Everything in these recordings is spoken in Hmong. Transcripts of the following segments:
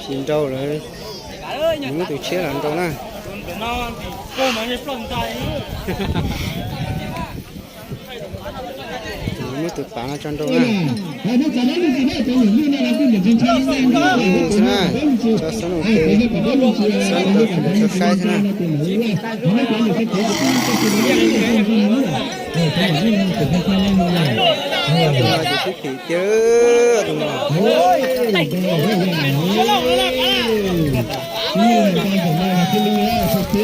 Tsis nrau lawm, muab tus tshiab los nrau na. Muab tus pav no tso nrau na. Tso xov no, tso saib xwb na. Tus no ces sib phim tiag, tus no. Nej cov me nyuam yaus na, nyuam tau nyuam qab nyuam yaus na. Nyob saum lawj los tau, tau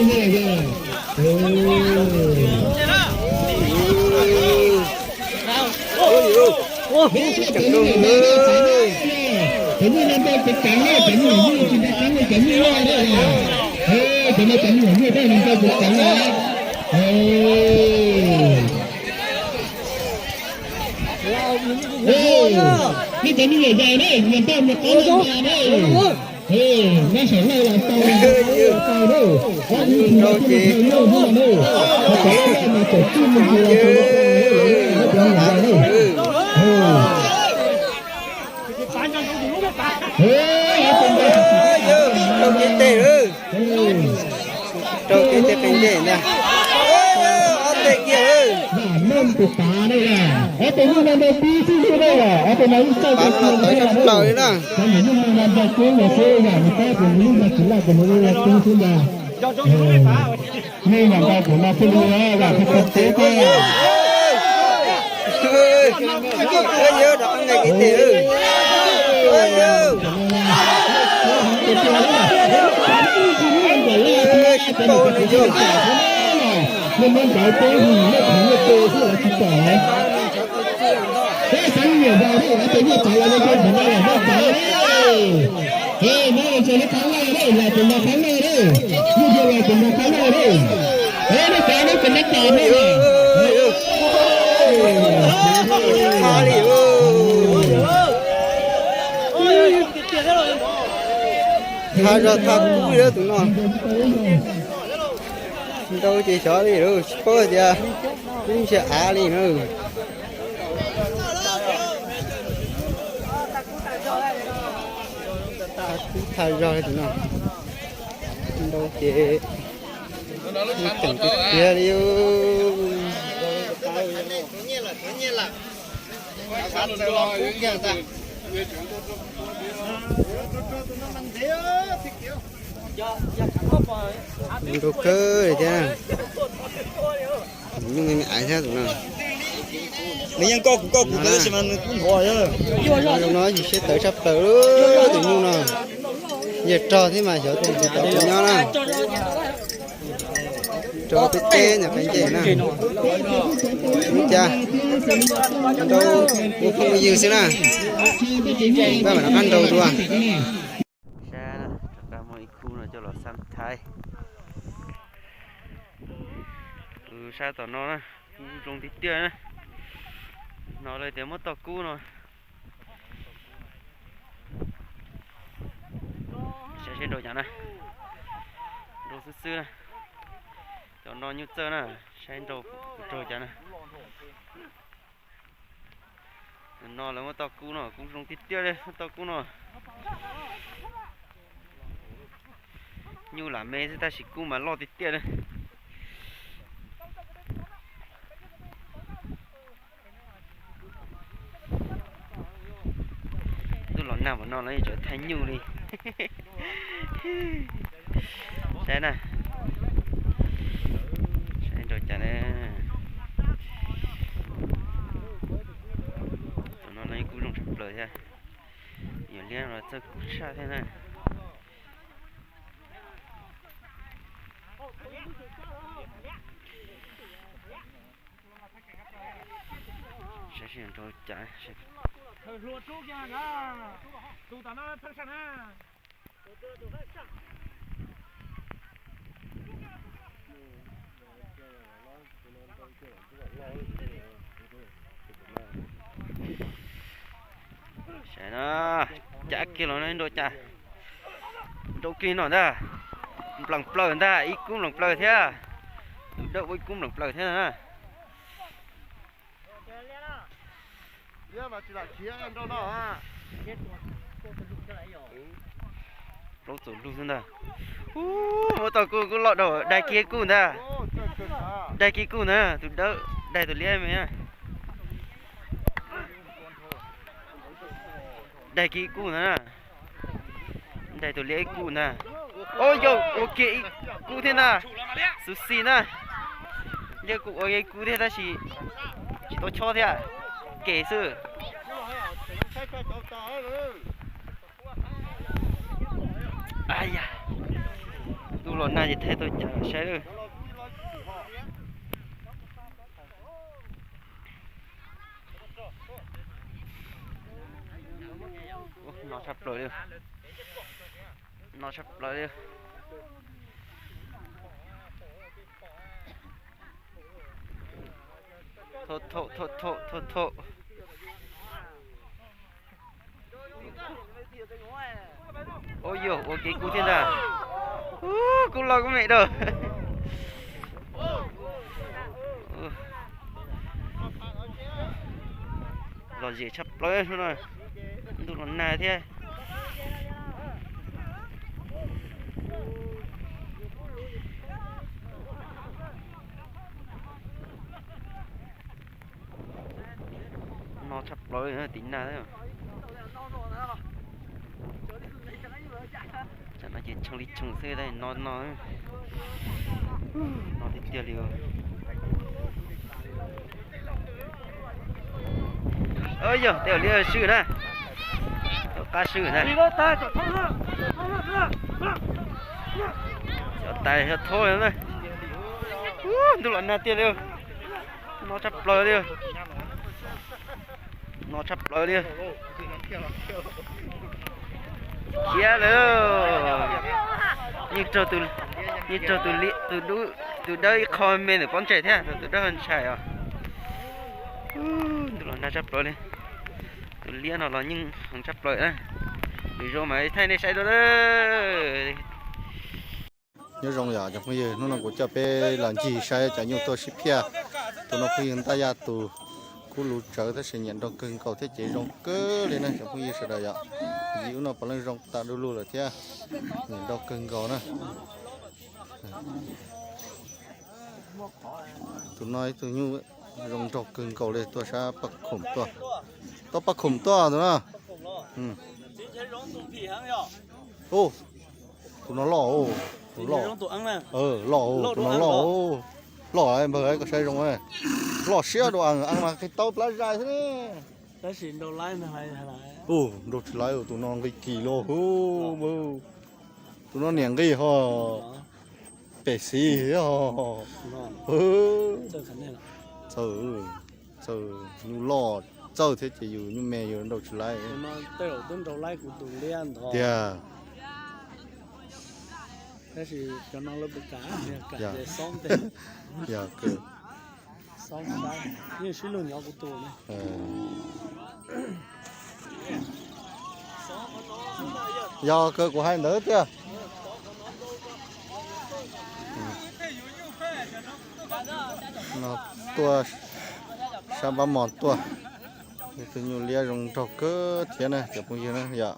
na. Ob ib tug no ces, thaum lawj mas tseem tsuj mus ntsis los tau, cov me nyuam yaus na. Rau kev teg, rau kev teg qe ntej ntag. Ob teg kiag. Ob teg no tawv tshaj plaws li na. Nej mam nqa kuv no xwb li, vam thiab txhua teb. Sib pauj li yog. Nej muab nrauv teb hu nej qhov nej te xwb lawv tsis pom. Peb xav nyuam yaus, peb nyuam yaus los yog cov ntawm no los noj tau. Es no los tseem los qhov loj, los tseem los qhov loj, yus yog los tseem los qhov loj. Es nej cov no tseem los tau. Thaj zog thaj kub li tus no. Nrau ces xyov li lawm, tsis paub tias kub ntsia av li na. Kub thaj zog li tus no. Nrau ces ceem tiag tiag li. Nrau kawg li thiab. Nyuj me me aiv thiab tus no. Nws yeej koj kuv koj kuv tab sis mas nws kub hnov. Zoo no yus siab tawv tshaj plaws tus nyuj no. Yawg rog thiab mas xyov tus tsis tau kuv nyob na. Rau peb teb ntawm qe nce na. Ua cas nrau ua phooj ua ywg xwb na. Pab mam rov qab nrau dua. Saib, rov qab muaj ib khub no coj los xab thaib. Saib tom no na, kub zoo tiag tiag na. Hnov lawv tias muab toj kub no. Saib seb nrau cas na. Nrau xwb xwb na. Cov no nyuj txawj na, saib nrau raug cas na. Tus no lawv muab toj kub no, kub zoo tiag tiag li, muab toj kub no. Nyuj lam me xwb tab sis kub mas loj tiag tiag li. Ntuj los nag npaum no los yeej tseem thaij nyuj li. Saib na, saib nrau cas na. Tus no no kub zoo tshaj plaws thiab. Yuav liab los txawj kub tshaj thiab na. Saib seb nrau cas. Saib no, cas kiag los nrau cas. Nrau kiag no ntag. Nplees plaws ntag, ib kub nplees plaws thiab. Tus dawb ua ib kub nplees plaws thiab na. Liab mas tsis lam khiav nrau no. Tus Plaub txuas lug xwb ntag. Ub, muab tau kuj, kuj loj dhau, daig kiag kuj ntag. Daig kiag kuj ntag, tus dawb daig tus liab me. Daig kiag kuj ntag. Daig tus liab ib kuj ntag. Ua yog ua kiag ib kuj thiab ntag. Xwm xim ntag. Yog kuj ua kiag kuj thiab tab sis tsis tau chob thiab. Kev xwb. Yam, ntuj los nag ces thaij tau cas saib lawm. No tshaj plaws li. No tshaj plaws li. Thauj, thauj, thauj, thauj, thauj, thauj. Ua yog ua kiag kuj thiab ntag. Kuj loj kuj me dua. Lom zem tshaj plaws hnub no. Ntuj los nag thiab. No tshaj plaws tim nag. Tsam no ces tshoov li tshoov xwb, no no. No tiag tiag li. Yog tej liab swm na. Qab swm na. Cov tais yog thab na. Ntuj los nag tiag li. No tshaj plaws li. No tshaj plaws li. Khiav lawm. Yeej raug tus, yeej raug tus dawb ib qho me ntawm pob ntseg thiab, tus dawb ntshai os. Ntuj los nag tshaj plaws li. Tus liab no los yeej heev tshaj plaws na. Lwm zaus mas thaij nej saib dua. Nyob zoo yom cov phooj ywg, hnub no kuv coj peb los ncig saib cov nyuj tuaj sib phiaj. Tus no phooj ywg ntaj yaj tus kub lus tsawv tab sis nyiam nrau kawg nkaus thiab ces zoo kawg li na cov phooj ywg sawv daws yom. Yim ub no puav leej zoo tas du lug lawm thiab, nyiam nrau kawg nkaus na. Tus no ib tug nyuj zoo nraug kawg nkaus li, tuaj sab paj khoom tuaj, tuaj paj khoom tuaj tus no. Tus no loj, tus loj, loj, tus no loj, loj npawg koj saib zoo, loj siab dua, mas qhib taub plab zais xwb ne. Nrau tsis laib, tus no nqi kis los hu, tus no niam nqi ho pem xis. Txawj, nyuj loj txawj thiab ces yus nyuj me yus nrau tsis laib. Tiag. Yog kawg, kuv hais ntawd tiag. No tuaj sab npab mos tuaj, ib tug nyuj liab zoo nraug kawg thiab na cov phooj ywg na yom.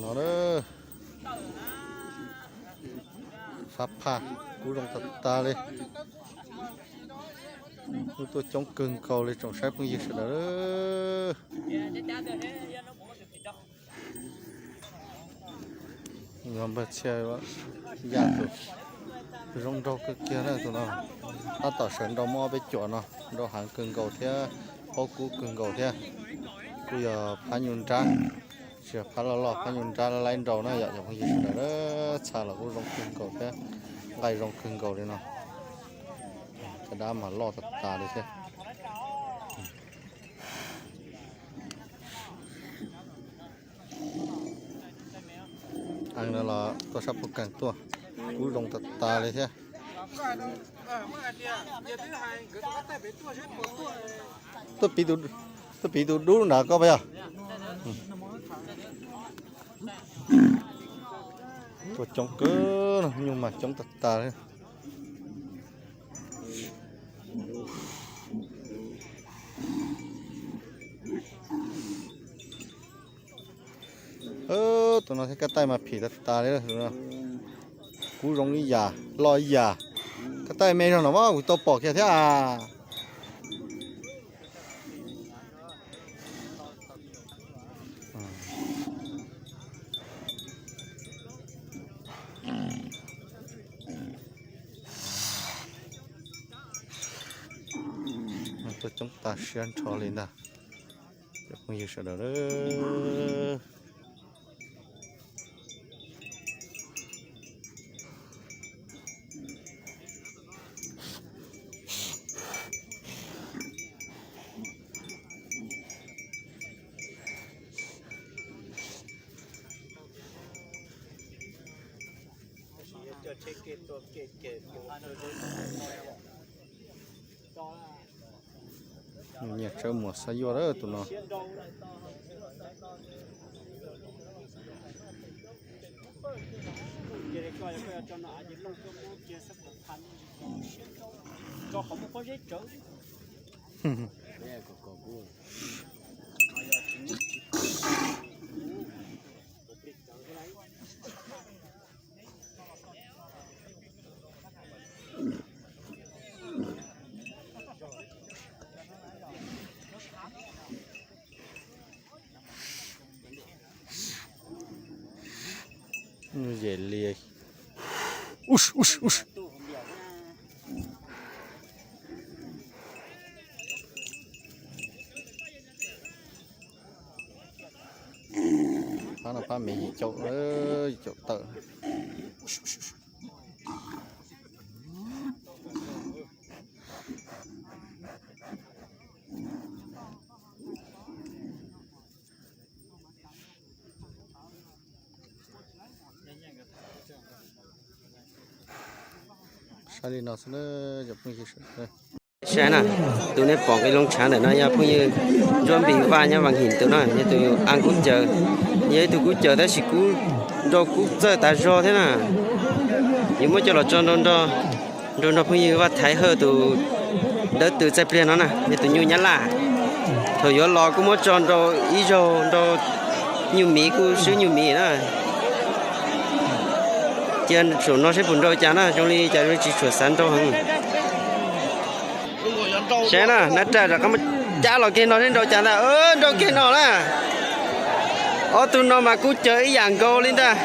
No, fab phaj kub zoo tag tag li. Nyuj tuaj coob kawg nkaus li tsoom saib phooj ywg sawv daws. Yog npawg Txhiaj Yaj tus, zoo nraug kawg kiag na tus no. Tab tom sawv nrau muaj ob peb cuam no, nrau heev kawg nkaus thiab, paub kub kawg nkaus thiab. Kuj yog phab nyuj nrab, tsis yog phab loj loj, phab nyuj nrab laib nrau na yom cov phooj ywg sawv daws. Txha los kuj zoo kawg nkaus thiab, nqaij zoo kawg nkaus li no. Caj dab mas loj tas tas li thiab. Ees no los tuaj sab puag keeg tuaj, kub zoo tas tas li thiab. Tuaj piv tus dub nrad koj puas yog? Tuaj coob kawg no, nyuj mas coob tag tag li. Tus no thiab kab taij mas phim tag tag li. Kub zoo ib yam, loj ib yam. Kab taij me zog no mas kuv tau pom kiag thiab. Tuaj coob tag siab nrho li ntag cov phooj ywg sawv daws. Nyias tsawb muag xav yuaj lawm tus no. Yem li. Phab no phab me yim caum, yim caum tawm. Saib li no xwb na cov phooj ywg sawv daws. Saib na, tus nej pom nqi loo tshav ntawm no yog phooj ywg Ntsuab Npis Vaj nyob Vaj Him tus no, yog tus a kub caws, yog ib tug kub caws tab sis kub nrau kub txawj tas zog thiab na. Yuav muab coj los tso nrau nrog phooj ywg Vaj Thaiv Hawj tus dawb tws txaij pliag no na, yog tus nyuj Nyab Laj. Thaum yuav los kuj muab tso nrau ib zaug nrau nyuj miv kuj swb nyuj miv na. Cia saum no seb puas nrau cas na, zoo li cas zoo li tsis tshua xav nrau heev. Saib na, nab raj rov qab muab cab los kiag no seb nrau cas ntag. Nrau kiag no na. Ob tug no mas kub caws ib yam nkaus li ntag.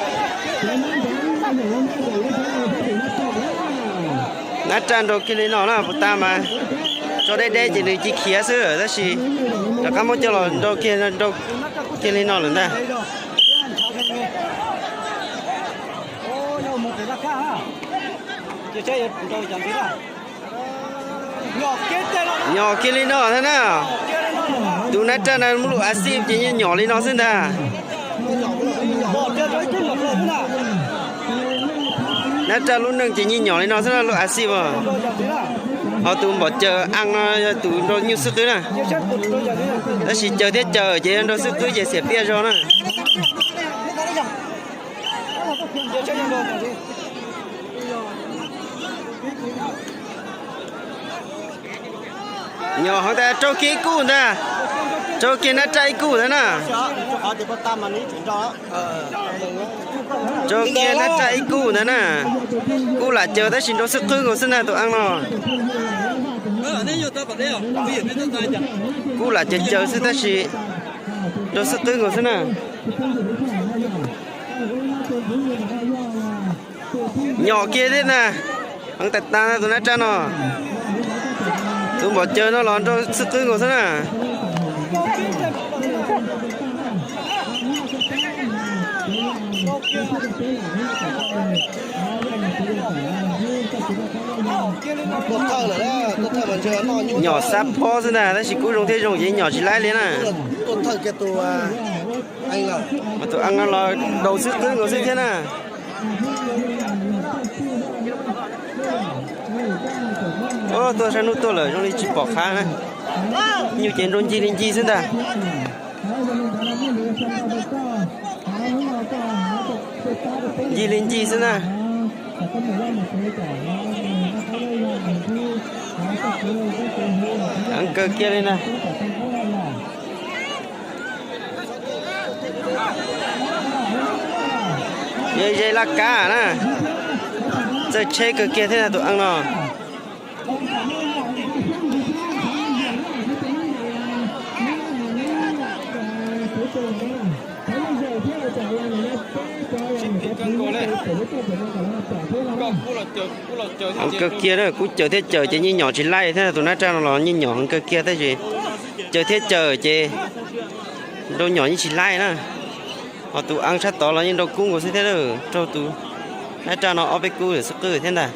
Nab raj nrau kiag li no na, puas tas mas tso deb deb ces nws cia khiav xwb tab sis rov qab muab coj los nrau kiag, nrau kiag li no lawm ntag. Nyom kiag li no thiab na. Tus nab raj no muaj lub a xij ces nyom li no xwb ntag. Nab raj lub neej ces nyom li no xwb na, lub a xij as. Ho tus npom caws a no yog tus nrau nyuj xwb qwb na. Tab sis caws thiab caws ces nrau xwb qwb ces xiam piaj zog na. Nyom hov tas rau kiag ib kuj ntag, rau kiag nab raj ib kuj ntag na. Rau kiag nab raj ib kuj ntag na. Kuj lam caws tab sis nrau xwb qwb nkaus xwb ntag tus a no. Kuj lam caws caws xwb tab sis nrau xwb qwb nkaus xwb na. Nyom kiag thiab ntag. Heev tas tas tus nab raj no. Tus npom caws no los nrau xwb qwb nkaus xwb na. Nyom xab phob xwb ntag tab sis kub zoo thiab zoo ces nyom tsis laib li na. Tus a no los nrau xwb qwb nkaus xwb thiab na. Tuaj saib hnub tuaj lawm zoo li tsis pom qab na. Nyuj ces nrau ncig li ncig xwb ntag. Ncig li ncig xwb na. Heev kawg kiag li na. Yog ze laj kab na. Txawj tsheb kawg kiag thiab tus eeb no. Heev kawg kiag na, kuj cawm thiab cawm ces nyuj nyom tsis laij thiab, tus nab raj no los nyuj nyom heev kawg kiag tab sis cawm thiab cawm ces nrau nyom yeej tsis laij na. Ho tus eeb sab tod los yeej nrau kub nkaus xwb thiab, raug tus nab raj no ob peb kub xwb qwj thiab ntag.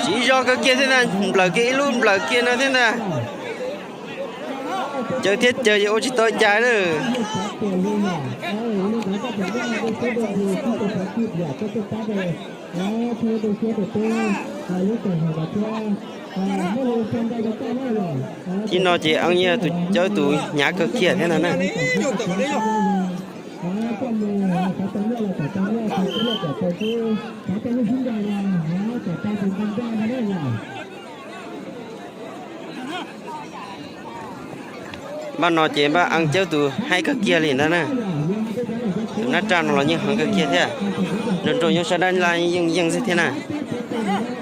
Siv zog kawg kiag thiab ntag, nplawm kiag ib lub nplawm kiag no thiab ntag. Cawm thiab cawm ces ua tsis tau cas lawm. Tib no ces eeb yog tus cawb tus hnyav kawg kiag thiab no na. Npaj no ces npaj eeb cawb tus haib kawg kiag li ntag na. Tus nab raj no los yeej heev kawg kiag thiab. Nrau nrau nyob sab dab laj yeej yeej xwb thiab na.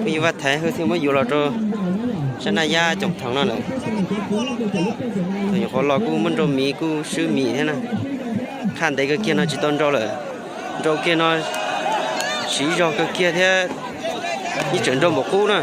Kuj yog vaj thaiv hwj thiaj muab yuav los rau sab naj yab coom thoom no lawm. Thaum nyuam qhuav los kuj muab nrau miv kuj swb miv thiab na. Qhaj ntev kawg kiag no tsis tau nrau lawm. Nrau kiag no siv zog kawg kiag thiab, yeej tseem nrau npaum qub na.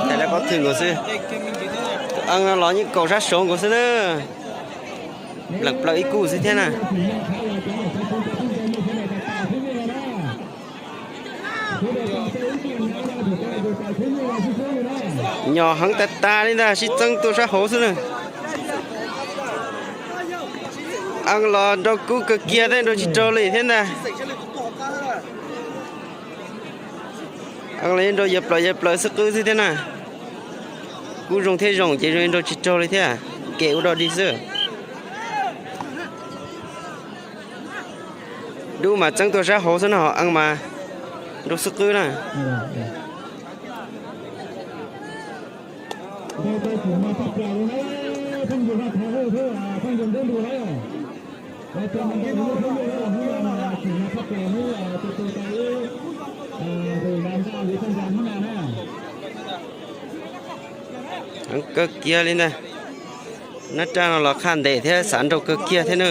Thaij lawv pob thw nkaus xwb. Tus eeb no los yeej kaum sab saud nkaus xwb na. Npleem plaws ib kub xwb thiab na. Nyom heev tas tas li ntag, sib txeeb tuaj sab hauv xwb na. Eeb los nrau kub kawg kiag thiab nrau tsis raug li thiab ntag. Eeb los yeej nrau yav plaws yav plaws xwb qwb xwb thiab na. Kub zoo thiab zoo ces zoo nrau tsis raug li thiab, nkem ua dog dig xwb. Dub mas txeeb tuaj sab hauv xwb na, ho eeb mas nrau xwb qwb na. Heev kawg kiag li ntag. Nab raj no los qhaj ntev thiab xav nrau kawg kiag thiab na.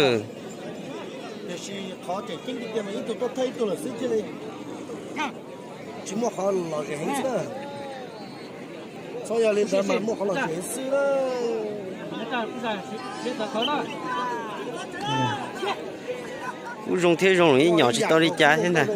Tsis muaj qhov lom zem heev xwb. Txhob yog li ntawd mas muaj qhov lom zem heev xwb. Kub zoo thiab zoo los yeej nyom tsis tau li cas thiab ntag.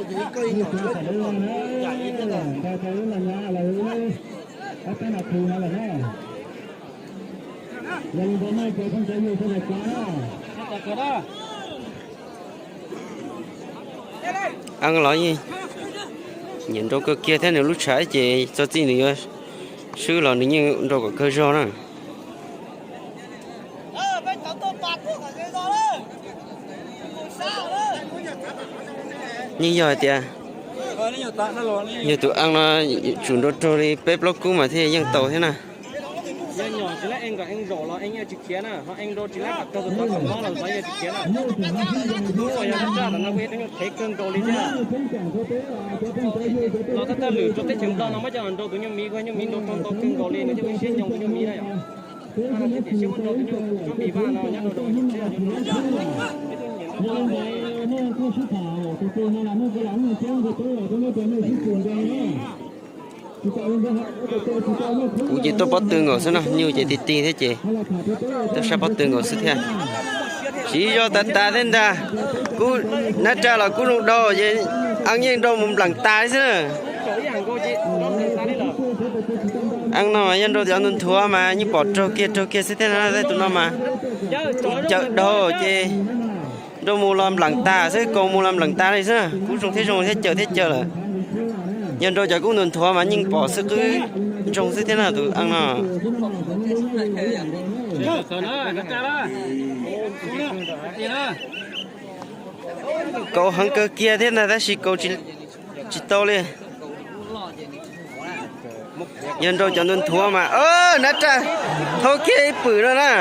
Eeb los yeej nyiam nrau kawg kiag thiab, nws lub tshav ces txog txij nws yuav swb los nws yeej nrau kom kawg zog na. Yeej yog hais tias yog tus eeb no tsum nrau raug li peb plaub kub mas thiaj yeej tau thiab na. Yog nyom tsis laib eej kom eej zaum los eej yuav tsis khiav na, ho eej nrau tsis laib kom raug tus tod kom mob los tod yuav tsis khiav na. Kub los yog raj tom no kuj yog tus nyuj thev kawg nkaus li thiab. Los thawj thawj lwm rau teb chaws Nplog no muab coj los nrau tus nyuj miv, kuj nyuj miv nrau raug ntau kawg nkaus li, nws thiaj ua siab nyoo tus nyuj miv na yom. Tiam sis muab nrau tus nyuj tsob miv vaj no nyob rau rau teb no, peb tug nyiam nrau vaj no. Yog li ntawd nej kuj sib tham tus twg no los nej kuj los ua teb ua teb los nej cov nej sib tus nrau na. Kuv ces tuaj pob tw nkaus xwb no, nyuj ces ti ti thiab ces tuaj saib pob tw nkaus xwb thiab. Siv zog tas tas thiab ntag. Kuv nab raj los kuj zoo dhau ces eeb yeej nrau mus nplees tas li xwb na. Eeb no mas yog nrau cov ntuav nthuav mas yeej pom raug kiag raug kiag xwb thiab na, tej tus no mas kuj cawm dhau ces nrau mus los nplees tas xwb, kaus mus los nplees tas li xwb na, kuj zoo thiab zoo thiab cawm thiab cawm lawm. Yog nrau cov kuj ntuav nthuav mas yeej pom xwb qwb ntsoog xwb thiab na tus eeb no. Kaus heev kawg kiag thiab ntag tab sis kaus tsis tau li. Yog nrau cov ntuav nthuav mas, nab raj thaub kiag ib pwm no na.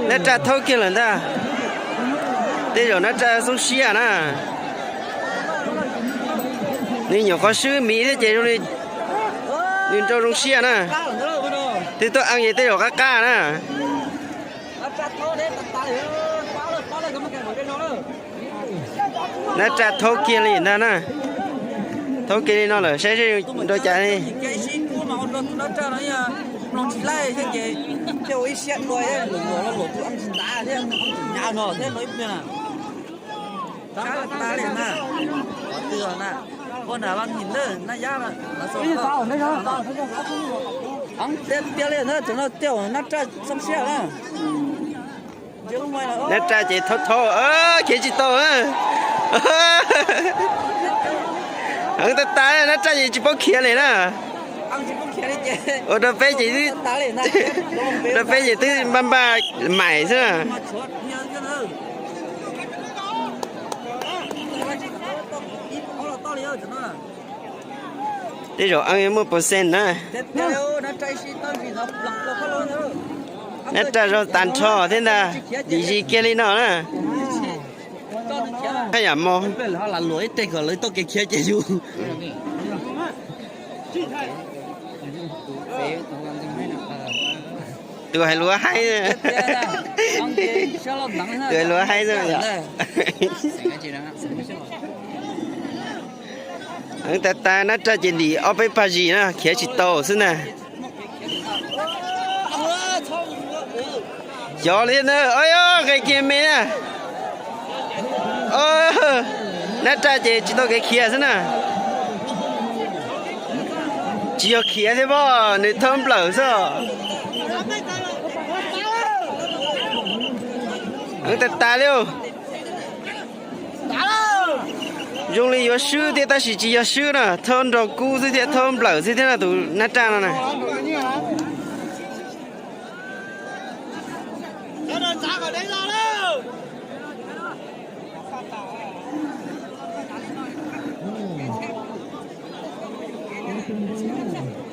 Nab raj thaub kiag lawm ntag. Tej zaum nab raj xoob siab na. Nws nyuam qhuav swb miv thiab ces zoo li nws nrau zoo siab na. Twb tuaj eeb ces tej zaum qab qab na. Nab raj thaub kiag li ntag na. Thaub kiag li no lawm saib seb nrau cas li. Tiag li na, cov no tiag nab raj xoob siab na. Nab raj ces thaub thaub, khiav tsis tau. Heev tas tas, nab raj ces tsis paub khiav li na. Ua rau peb ces, rau peb ces twb npaj npaj mais xwb na. Tej zaum eeb yuav muaj percent na. Nab raj zog tas nrho thiab ntag, dim zis kiag li no na. Haj yam mos. Tus hais lus haib, tus hais lus haib xwb yom. Heev tas tas, nab raj ces dim ob peb pag zis na khiav tsis tau xwb ntag. Xyov li na, o, nqes kiag me na. Nab raj ces tsis tau kev khiav xwb na. Tsis yog khiav thiab pob, nws thawb nplawm xwb. Heev tas tas li. Zoo li yuav swb thiab tab sis tsis yog swb na, thawb nrog kub xwb thiab thawb nplawm xwb thiab na tus nab raj no na.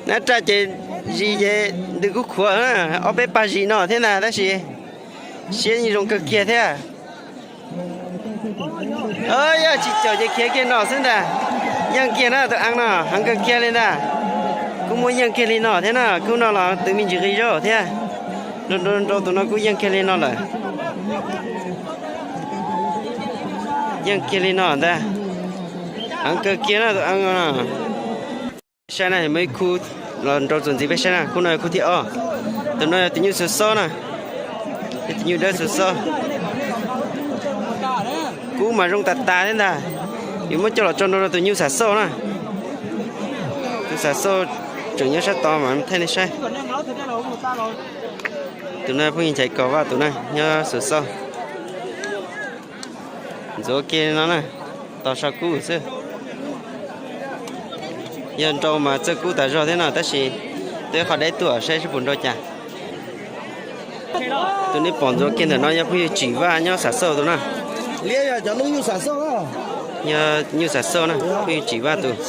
Nab raj ces zis ces ntws kuj khuav na, ob peb pag zis no thiab ntag tab sis siab yeej zoo kawg kiag thiab. Yog tsis caum ces khiav kiag no xwb ntag. Yeej kiag na tus eeb no, heev kawg kiag li ntag. Kuj muaj yeej kiag li no thiab na, kuj no los twv me ntsis qis zog thiab. Nrau nrau tus no kuj yeej kiag li no lawm. Yeej kiag li no ntag. Heev kawg kiag na tus eeb no. Saib na, muaj ib khub los nrau txuas ntxiv peb saib na, khub no yog khub thib ob. Tus no yog tus nyuj xuv xob na, yog tus nyuj dawb xuv xob. Kub mas zoo tas tas thiab ntag. Yuav muab coj los tso nrau rau tus nyuj xam xauj na. Tus xam xauj tseem nyob sab tod mas thaij nej saib. Tus no phooj ywg Nchaiv Kos Vaj tus na, nyob xuv xauj. Ntxuav kiag li no na, tos sau kub xwb. Yog nrau mas txawj kub tas zog thiab no tab sis twb qhov deb tuaj saib seb puas nrau cas. Tus nej pom ntxuav kiag ntawm no yog phooj ywg Tsim Vaj nyob xam xauj tus na. Yog nyuj xam xauj na, phooj ywg Tsim Vaj tus.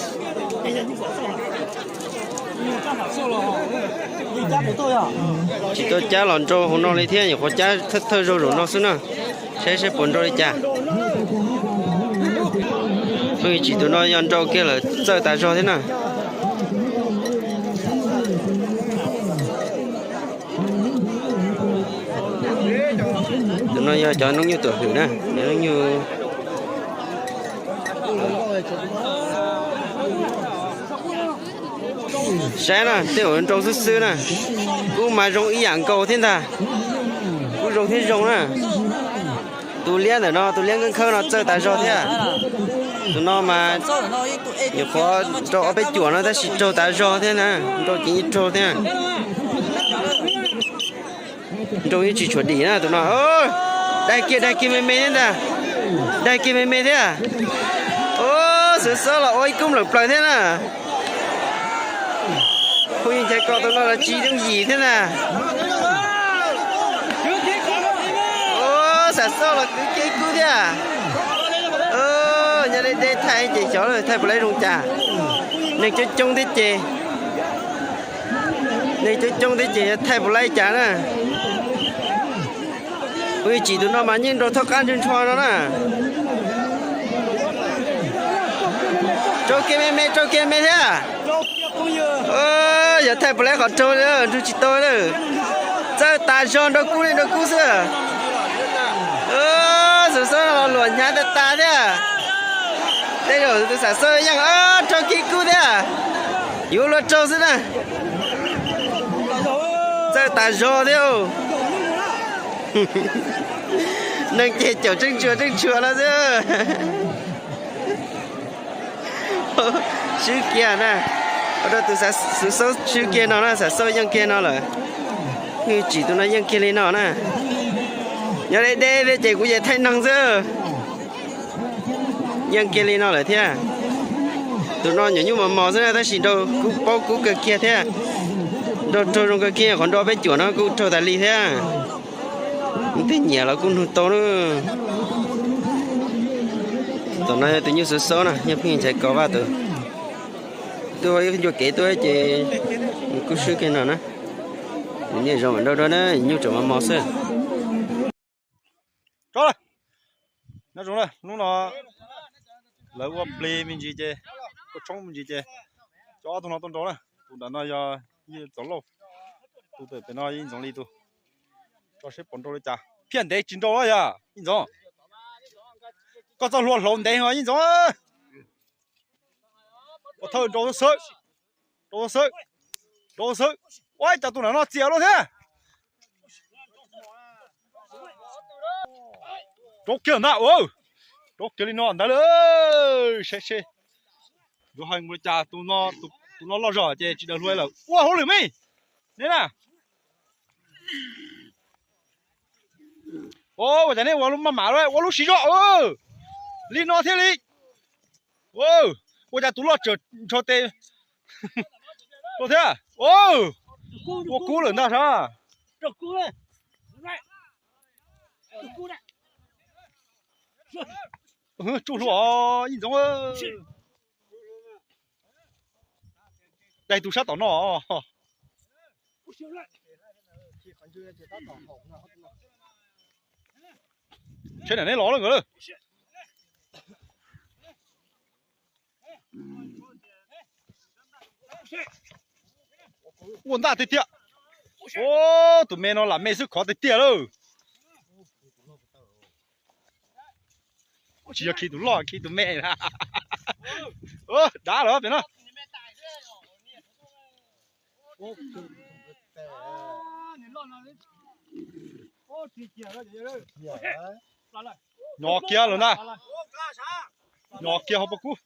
Tsis tau cab los nrau hauv no li thiab, nyuam qhuav cab thawj zaug zaum no xwb na. Saib seb puas nrau li cas. Phooj ywg Tsim tus no yog nrau kiag lawm txawj tas zog thiab na. Tus no yog cov noob nyuj tuam hwm na, cov noob nyuj. Saib na, tej zaum nrau xwb xwb na. Kub mas zoo ib yam nkaus thiab ntag. Kub zoo thiab zoo na. Tus liab ntawm no, tus liab nkhawb nkhawb no txawj tas zog thiab. Tus no mas nyuam qhuav rau ob peb cuam no tab sis raug tas zog thiab na. Nrau ceev ib raug thiab. Nrau yeej tsis tshuav dim na tus no. Daig kiag, daig kiag me me thiab ntag. Daig kiag me me thiab. Xuv Xob los ua ib kub nplawm plaws thiab na. Phooj ywg Nchaiv Kos tus no los tsis yooj yim thiab na. Xam Xauj los kwv kiag ib kub thiab. Nyob deb deb thaij ces xyov lawm thaij puas laib zoo cas. Neeg coob coob thiab ces, neeg coob coob thiab ces yog thaij puas laib cas na. Phooj ywg Tsim tus no mas yeej nrau thaub qab ntswg ntsho no na. Rau kiag me me, rau kiag me thiab. Yog thaij puas laib qhov raug, nrug tsis tau lawm. Txawj tas zog nrau kub li nrau kub xwb. Xuv Xob los luam hnyav tas tas thiab. Tej zaum tus Xam Xauj yeej rau kiag kub thiab. Yuav luag raug xwb na. Txawj tas zog thiab. Neeg ces caum tseej tshua tseej tshua no xwb. Swb kiag na. Ua rau tus Xam Xauj swb kiag no na, Xam Xauj yeej kiag no lawm. Phooj Ywg Tsim tus no yeej kiag li no na. Nyob deb deb thiab ces kuv ces thaij neeg xwb. Yeej kiag li no lawm thiab. Tus no nyuam nyuj mos mos xwb na tab sis nrau kub paub kub kawg kiag thiab. Nrau raug zoo kawg kiag, qhov nrau peb cuam no kuj raug tas li thiab. Tus twg nyiam los kuj nug tau na. Tom no yog tus nyuj Xuv Xob na, yog phooj ywg Nchaiv Kos Vaj tus. Twb ua ib ncua kev tuaj ces kuj swb kiag no na. Niaj zoo mam nrau dua na, nyuj tseem mos mos xwb. Nyob zoo na, hnub no lawv ua plig me ntsis ces, ua tshoob me ntsis ces, coj ob tug no tuaj nrau na. Tus nram no yog Yij Txoov Lauj, tus pem no Yij Ntxoov Lis tus. Tso seb puas nrau li cas, phiaj ntev tsis nrau los yog Yij Ntxoov. Koj txoj hlua hlauv ntev os Yij Ntxoov. Ua thawj nrau xwb, nrau xwb, nrau xwb. Ua cas tus nram no txias luaj thiab. Rau kiag ntag, rau kiag li no ntag lawm. Seb seb yuav hais mus li cas, tus no loj zog ces tsis daws hlua lawm. Ua hauj lwm me, neb na. Ua cas neb ua maj mam ua lub siv zog li no thiaj li. Ua cas tus loj tsawm nrho tes tuaj thiab. Ua kub lawm ntag sab. Tsuj hlua Yij Ntxoov. Daig tus sab tom no. Tsheb nram neb los lawm nkawd lawm. Ua ntaj tiag tiag. Tus me no lam me xwb khov tiag tiag lawm. Tsis yog khi tus loj, khi tus me. Dav lawm pem no. Nyo kiag lawm ntag. Nyo kiag hauv paus kub.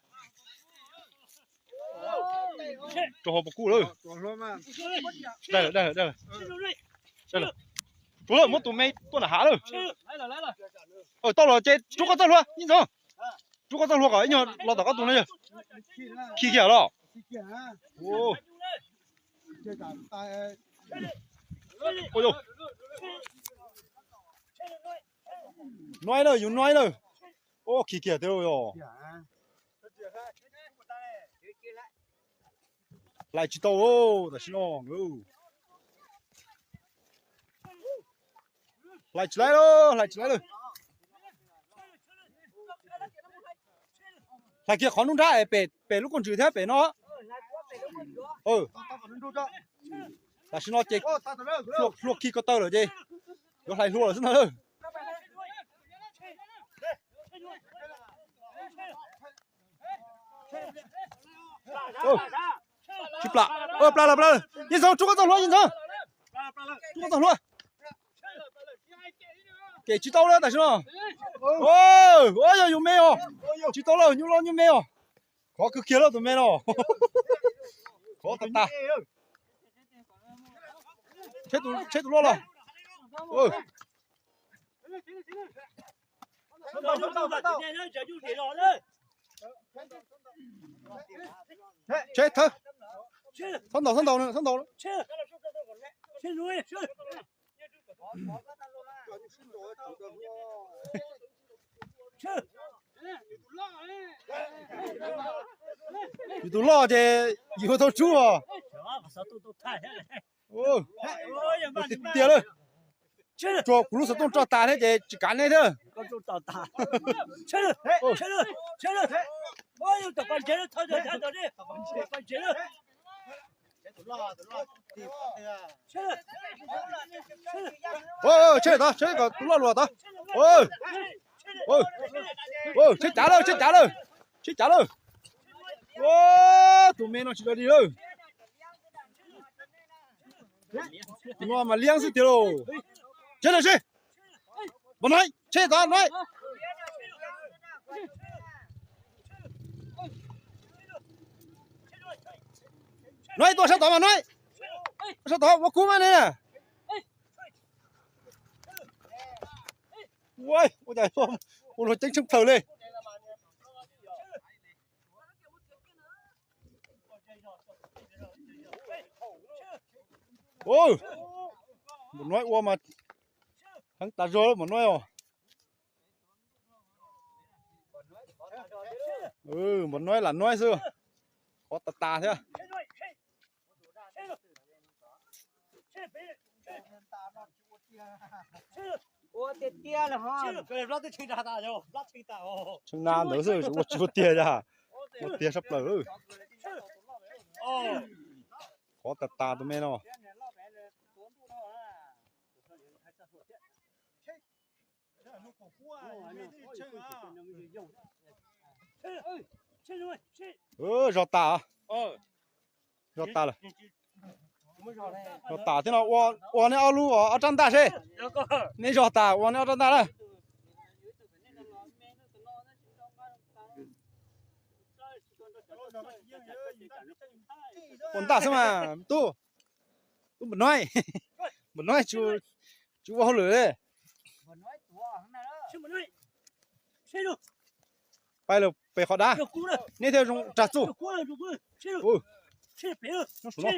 Rau hauv paus kub lawm. Dai lawm, dai lawm, dai lawm. Rub lawm, muab tus me tuaj nram hav lawm. Tau los ces rub koj txoj hlua Yij Ntxoov. Rub koj txoj hlua kom ib nyuag los tom koj tus no yog. Khi kiag los. Noj lawm, yus noj lawm. Khi kiag tiag os. Hlais tsis tau, tam sim no hlais tsis laib lawm, hlais tsis laib lawm. Hlais kiag qhov nruab nrab es pem lub koj ntsws thiab pem no. Tam sim no ces hlua khi ko taw lawm ces yuav hlais hlua lawm xwb ntag. Tsis plam. Plas lawm, plas lawm. Yeej Ntxawg, rub koj txoj hlua, Yeej Ntxawg. Rub koj txoj hlua. Kev tsis tau li tam sim no. Ua yog yus me os. Tsis tau lawm, nyuj loj nyuj me os. Khov kawg kiag lawm tus me no. Khov tas tas. Tsheb tus loj los. Tsheb thawb. Txhob ntaus, txhob ntaus, txhob ntaus. Yus tus loj ces yus ua tau tsub os. Tiag tiag lawm. Tsuas kuv lub xov tooj tso tas thiab ces tsis kav nej thiab. Tsheb tod, tsheb kom tus loj luas tod. Tsheb cav lawm, tsheb cav lawm, tsheb cav lawm. Tus me no tsis dog dig lawm. Tus no mas liab xwb tiag lauj. Tsheb lawm seb. Npam Noib, tsheb tod Noib. Noib tuaj sab tod mas Noib. Tuaj sab tod ua kub mas ne. Ua cas ua luag ceeb tsheej plaws li. Npam Noib ua mas heev tas zog lawm Npam Noib os. Npam Noib lam Noib xwb. Khov tas tas thiab. Ua tiag tiag lawm ho. Tshee na ntawd xwb ua tsis ua tiag, ua tiag sab plaws. Khov tas tas tus me no. Zog tas, zog tas lawm. Zog tas thiab no, ua nej ob lub ob rab ntaj seb. Nej zog tas ua nej ob rab ntaj lawm. Ua ntaj xwb mas tub. Tub Npam Noib, Npam Noib tsis ua hauj lwm li. Pais lawm pem qhov dab, neb thiaj zoo rag txuj. Nyob saum no.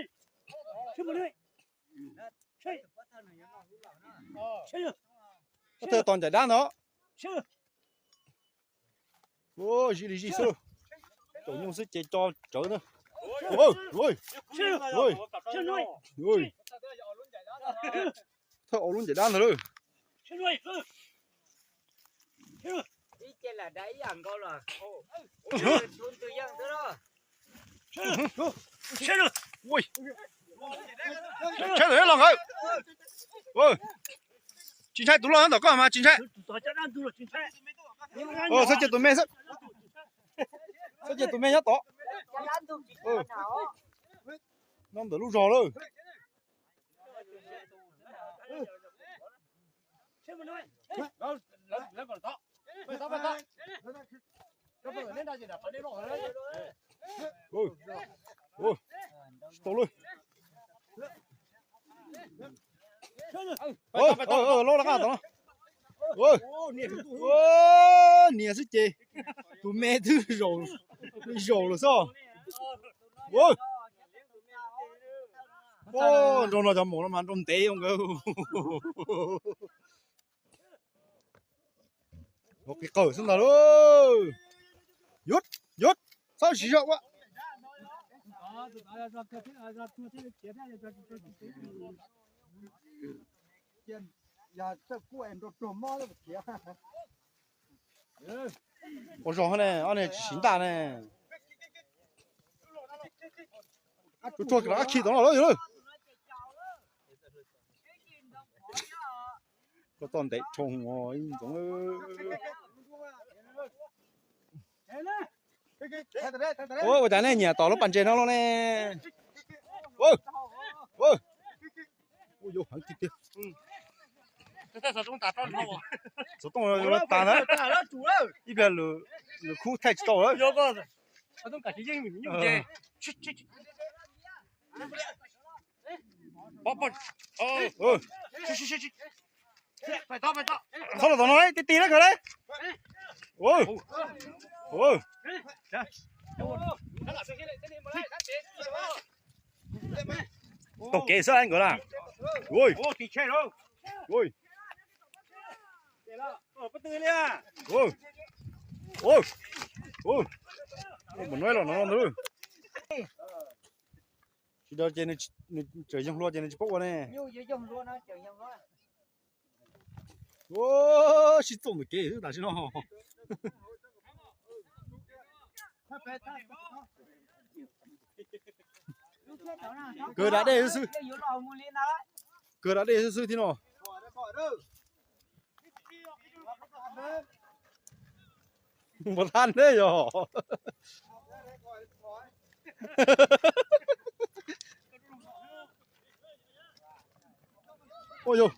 Koj thiaj tos ncaim dab ntag. Zij li zij xwb. Caum nyuj xwb ces co tsawv na. Thawj ob lub ncaim dab ntag lauj. Ntshai tawm los nkawd. Tsis ntshai tus loj ntawm koj mas tsis ntshai. Txhob cia tus me xwb. Txhob cia tus me nyob tod. No ntawm lub zog lawm. Tsis tau lawm. Loj laj qab tom no. Nias xwb ces tus me twb zaum lawm xwb. Nrau no cov maum no mas nrau ntev nkawd. Qis qawm xwb ntag lauj. Yus, yus, txhob siv zog ua. Ua zog ne, ob niag tsis siv ntaj ne. Tsuag tsuag los ab khi tod no lawm. Koj txoj ntev tshoo ib ntxoov. Ua cas nej nyiam tom lub pas ntses no los ne? Ua yuav heev tiag tiag. Xov tooj yuav tas ntag. Ib pliag lwm khub thaij tsis tau lawm. Txhob los tom no, ti ti na kawg na. Taug kev xwb nkawd na. Mus no los no ntag. Tsis tau ces nws tseem yoog hlua ces nws tsis paub ua ne. Sib txuam ntawm kev xwb tam sim no. Kawg da dej xwb. Kawg da dej xwb xwb thiab no. Npua thab ne yog. Ua yog.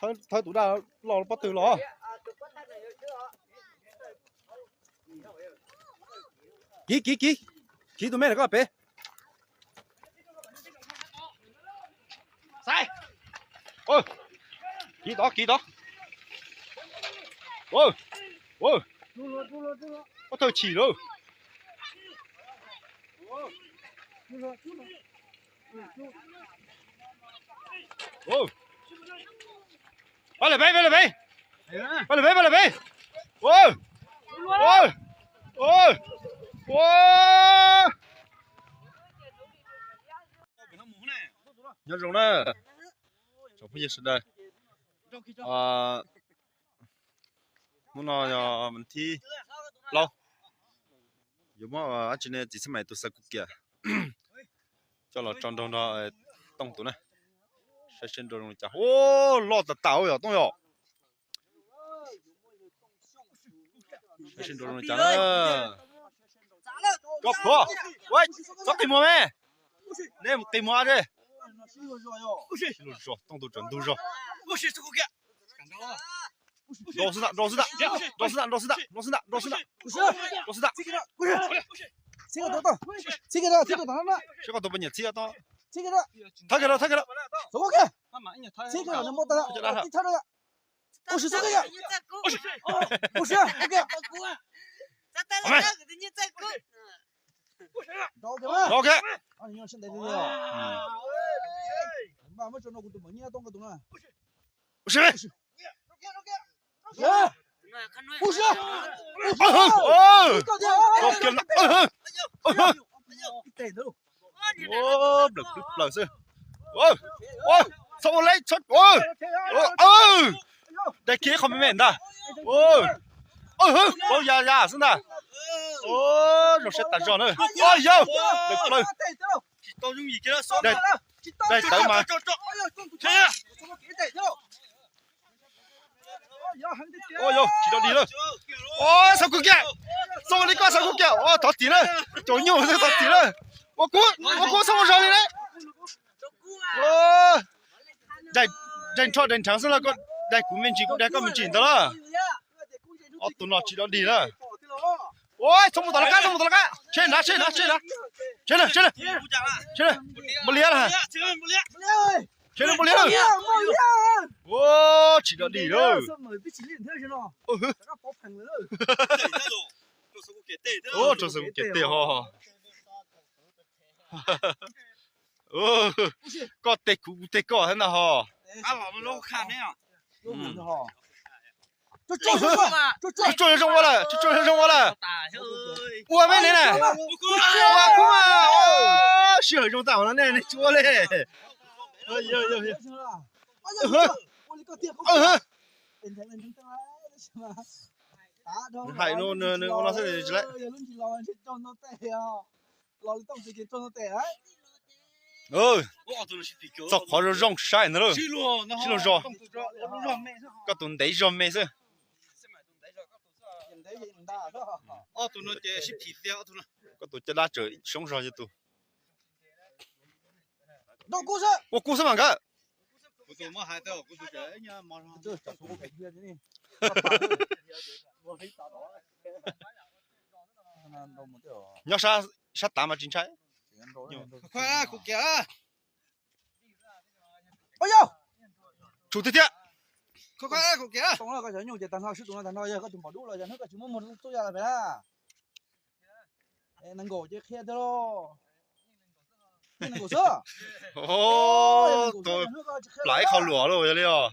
Thawb tus daj los pob tw los. Kiv kiv kiv, kiv tus me ntawm koj pem. Kiv tod kiv tod. Pob tawg chim lawm. Pab lawm peb, pab lawm peb. Pab lawm peb, pab lawm peb. Nyob zoo na, tsoom phooj ywg sawv daws. Hnub no yog vas thib plaub, yuav muab dab tsi ne, txiv xab mais tus xav kuv kiam coj los tso nrog nrog Tooj tus na. Saib seb nrau zoo li cas. Loj tas tas yom Tooj yom. Saib seb nrau zoo li cas na. Koj plhuav, txhob qi muag me. Nej mus qi muag ze. Tooj tus tseem ntug zog. Nrau xwb ntag, nrau xwb ntag, nrau xwb ntag, nrau xwb ntag, nrau xwb ntag, nrau xwb ntag, nrau xwb ntag. Saib koj tus poj niam txhib tau. Thawb kiag rau, thawb kiag rau. Rau kiag. Plaws plaws xwb. Txhob ua leb, txhob. Dai kiag qhov me me ntag. Plaub ya ya xwb ntag. Zoo siab tas zog na. Yawg, plaws plaws. Dai tawv mas. Tsis dog dig lawm. Xav kuv kiag, xav li koj xav kuv kiag, thov txim na. Tsaus nyuj xwb thov txim na. Ua kuv, ua kuv txhob ua zog li na. Daig nrho daig nrheev xwb los koj daig kuv me ntsis kuv daig koj me ntsis ntawd lawm. Ob tug no tsis dog dig lawm. Txhob mus tom lawv qab, txhob mus tom lawv qab. Tsheb nrad, tsheb nrad, tsheb nrad. Tsheb na, tsheb na. Npau liab lawm. Tsheb npau liab lawm. Tsis dog dig lawm. Rau xav kuv kiag tej ho. Koj tej kuv, kuv tej koj thiab ntag ho. Tsuj tsuaj zoo ua lawm, tsuj tsuaj zoo ua lawm. Ua me ne na. Ua kub mas. Sij hawm zoo tag no nej tsis ua li. Hais no nws ua no xwb tsis lawm. Txog qhov zoo zoo saib ntag lauj. Sib luag zog. Koj tus ntev zog me xwb. Ob tug no ces sib phim tiag ob tug no. Koj tus caj dab tseem soob zog yog tus. Ua kuv xwb mas nkawd. Nyob sab, sab tav mas tsis ntshai. Tsum tiag tiag. Nyuj ces tag nrho sib tus no tag nrho yog koj tus npaum dub los yog hnub koj tsis muab muag txuj ya los pem na. Nees nkaum ces qhia tiag lauj. Nees nkaum xwb. Plam ib qho luam lauj yog li os.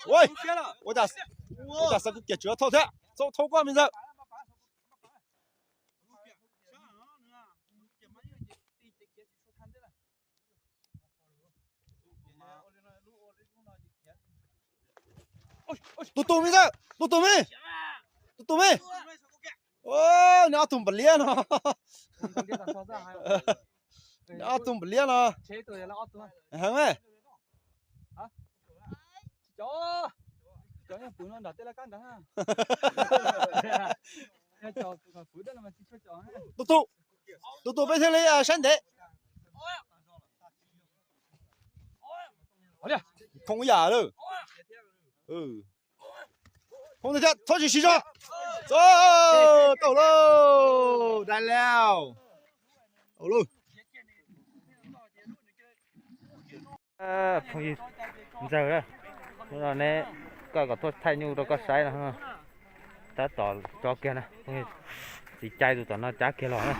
Ua cas, ua cas xav kuv kiag tswv thauj thiab, thauj koj me ntxawg. Tus tus me ntxawg, tus tus me, tus tus me. Nws ob tug npam liab no. Nws ob tug npam liab no. Heev me. Tus tus, tus tus peb thiaj li saib ntev. Phoo yam lawm. Phoo thiab, txhob tsis siv zog. Tau lauj, dai lauj. Phooj ywg ntxawg, hnub no neb, koj kom tuaj thaij nyuj rau koj saib no. Tab tom tso kiag na, txiv cai tus tom no cab kiag los na.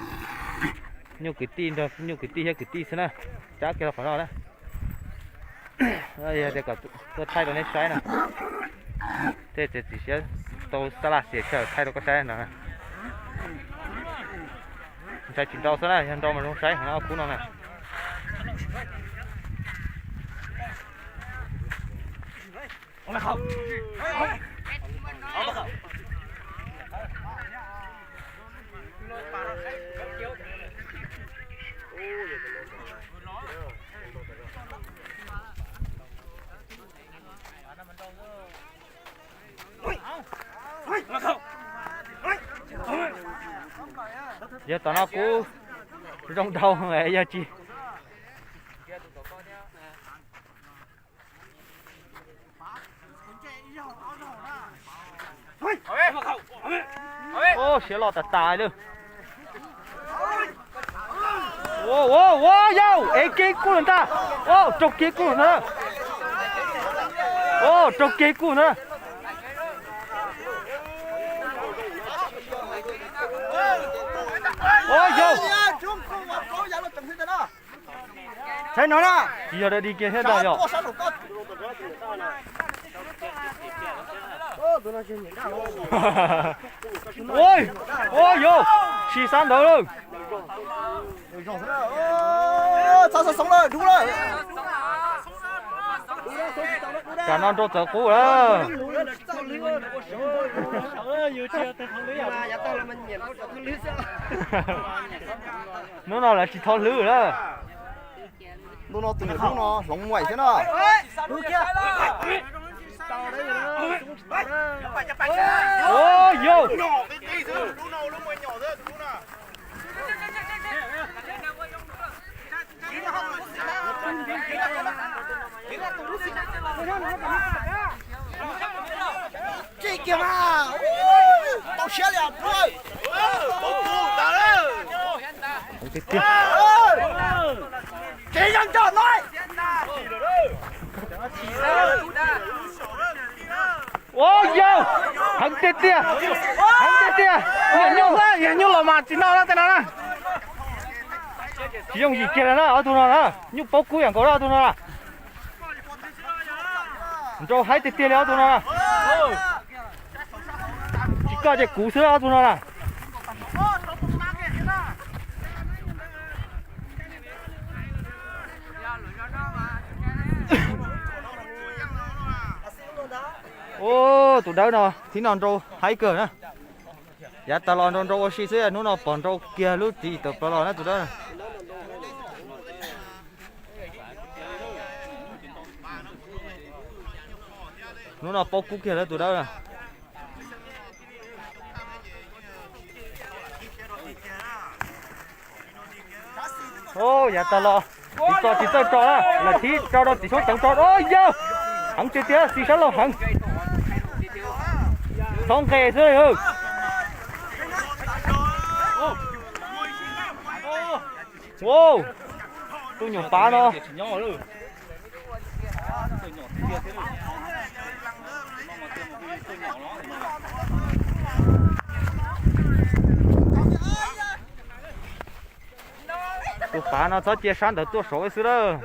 Nyuj kwv tij nrog nyuj kwv tij thiab kwv tij xwb na, cab kiag los qhov no na. Yog tias kom tuaj thaij rau neb saib no, tej txiav txim siab tau xab laj xiam chaw thaij rau koj saib no. Ntshai tsis nrau xwb na, yog nrau mas zoo saib heev ob khub no na. Yog tom no kuv zoo dhau yog tsis. Siab loj tas tas li. Ua ua ua yau, ev kiag kub lawm ntag. Ua raug kiag kub lawm ntag. Ua raug kiag kub ntag. Ua yau. Saib no na. Tsis yog da dig kiag thiab ntag yog. Ua yau, tsis xav ntawd lawm. Tsam no nrau txawv qub lawm. Hnub no lawv tsis thov hlwb lawm. Ntu no tus niam tub no hloov muaim thiab no. Ua yau. Tsis kiag mas, tau siab li pluj. Tsis yeej coj no. Ua yau, heev tiag tiag, heev tiag tiag. Nyuj, nyuj los mas tsis noj na tej no na. Tsis yooj yim kiag lawm na ob tug no na, nyuj paub kub yam nkaus na ob tug no na. Nrau haib tiag tiag li ob tug no na. Tsis koj ces kuv xwb ob tug no na. Ua, tus dawb no thib no nrau haib kawg na. Yav tas los nrau nrau ua si xwb, hnub no pom nrau kiag lub ris tawm plaws los na tus dawb. Hnub no paub kub kiag lawm tus dawb na. Yav tas los tsis tso tsis txawj tso na, lawv thib tso rau tim xyoob teev tso. Yawg, heev tiag tiag, xis sab laug heev. Txhob nqes xwb. Ua, tus nyuam pav no. Tus pav no txhob cia sab ntawd tuaj saud xwb lawm.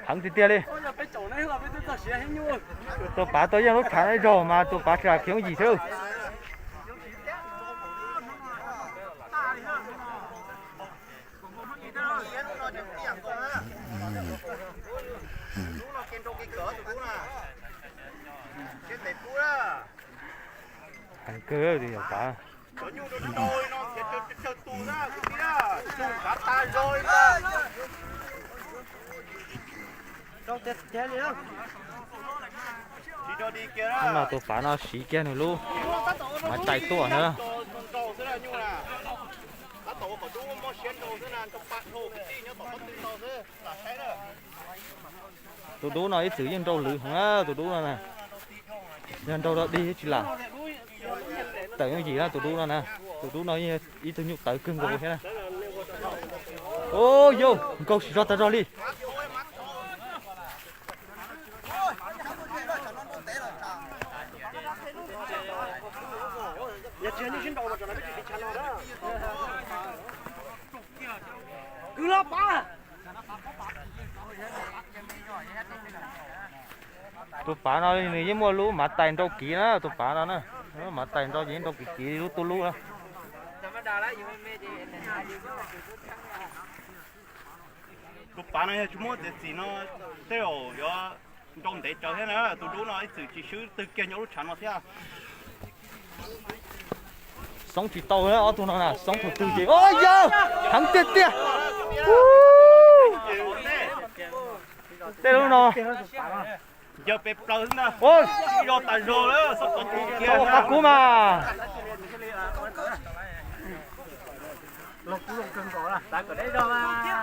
Heev tiag tiag li. Tus pav tau yeej lub tshav no ib zaug mas tus pav tsis khiav yim xwb. Heev kawg tus pav. Hnub no tus pav no siv kiag nws lub mav tais tuaj na. Tus dub no ib txwm yeej nrau lwv heev na tus dub no na. Yog nrau rau dig tsis lam tawm yooj yim na tus dub no na. Tus dub no ib tug nyuj tawv kawg nkaus thiab na. Ua, yawg, nkaug siv zog tag zog li. Tus pav no nws yeej muaj lub mav tais nrau kiv na tus pav no na. Mav tais nrau ces yeej nrau kiv kiv lub tuj lub na. Tus pav no yog tsis muab txiav txim no tej zaum yuav nrau ntev tsawv thiab na. Tus dub no ib txwm tsis swb twg kiag nyob lub tshav no thiab. Xoob tsis tau ob tug no na, xoob thaum twg ces, o yawg, heev tiag tiag. Tej lub no. Yawg pes plaws xwb ntag. Ua, tsis zog tas zog lawm, xob tau qab kub mas.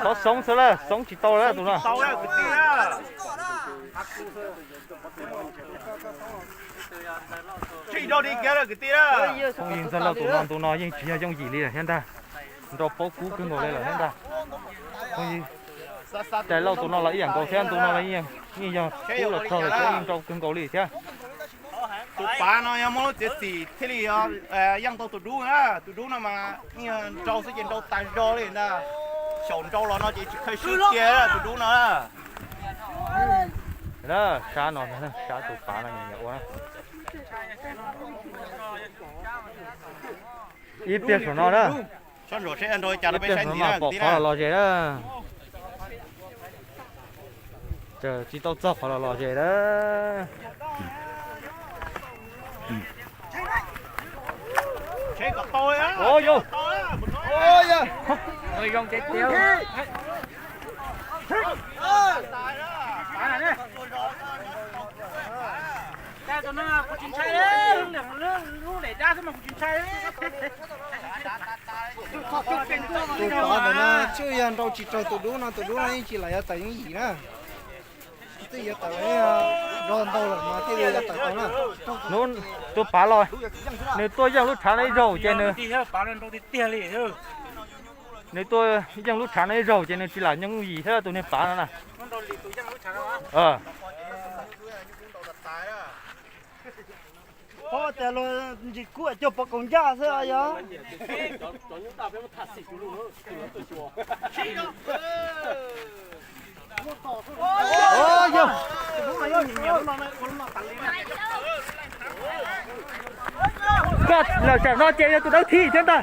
Qhov xoob xwb lawm, xoob tsis tau lawm tus no. Phooj ywg Ntxawg Lauj tus no, ntu no yeej tsis yog yooj yim li lawm thiab ntag. Nrau paub kub kawg nkaus li lawm thiab ntag. Phooj ywg Ntxawg Lauj tus no los ib yam nkaus thiab, ntu no yeej yog kub los txog lawm thiab yeej nrau kawg nkaus li thiab. Tus pav no yog muaj lub txiav txim thiaj li yeej tau tus dub na. Tus dub no mas yeej nrau xwb ces nrau tas zog li ntag. Xyaum nrau los no ces tsis kheev swb kiag tus dub no. Sab no, sab tus pav no nyiam ua na. Ib pliag saum no na. Ib pliag saum no mas pom qhov los los zes na. Tsis tau txog qhov los los zes na. Tus pav ntawm no tsuas yog nrau tsis raug tus dub no, tus dub no yeej tsis lam yuav tawm yooj yim na. Twb yuav tawm, zog ntau lawm mas thiaj li yuav tawm tau na. Tus pav los, nws tuaj yeej lub tshav no ib zaug ces nws, nws tuaj yeej lub tshav no ib zaug ces nws tsis lam yooj yim thiab tus niag pav no na. Phob tias luag ntsis kub cog pov kaus ncaj xwb yog. Koj lawm tsam no ces yog tus dawb thib thiab ntag.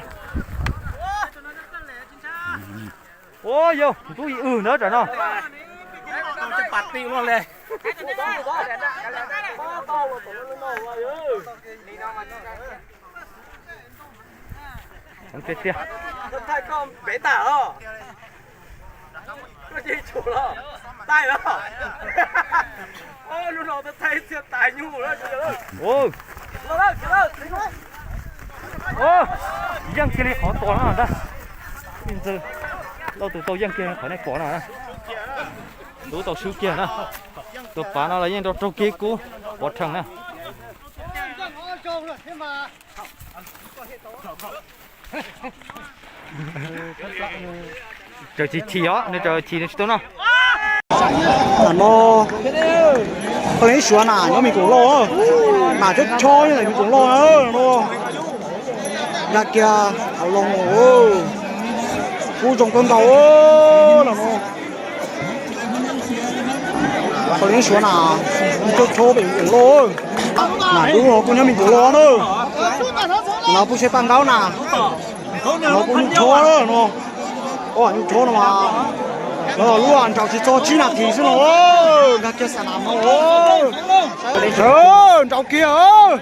Ua yog ntub yim w ntawd tsam no. Thaij koj pem tas los, koj ces tsum los, thaij los. Lub no thaij txhia tas nyuj lawm. Yeej kiag li qhov tua no ntag. Ntxwg, Lauj tus tau yeej kiag qhov nej pom no. Tub tau swb kiag na. Tus pav no los yeej rau raug kev kub pov rhees na. Raws tsis chim os, nws raws chim nws tsis tau noj. Nam no, koj leej suav nam nyob me koom loj, nam chob chob nyob me koom loj no. Nkag kiag hauv loo, kub zoo kawg nkaus nam no. Koj leej suav nam chob chob me koom loj, nam dub no kuj nyob me koom loj na. No kuj seb paj ntaub na, no kuj nyuj chob no. Nyuj chob no mas lub nraus tsis txog tsib nas this xwb no, nkag kiag xa nam no. Nraus kiag.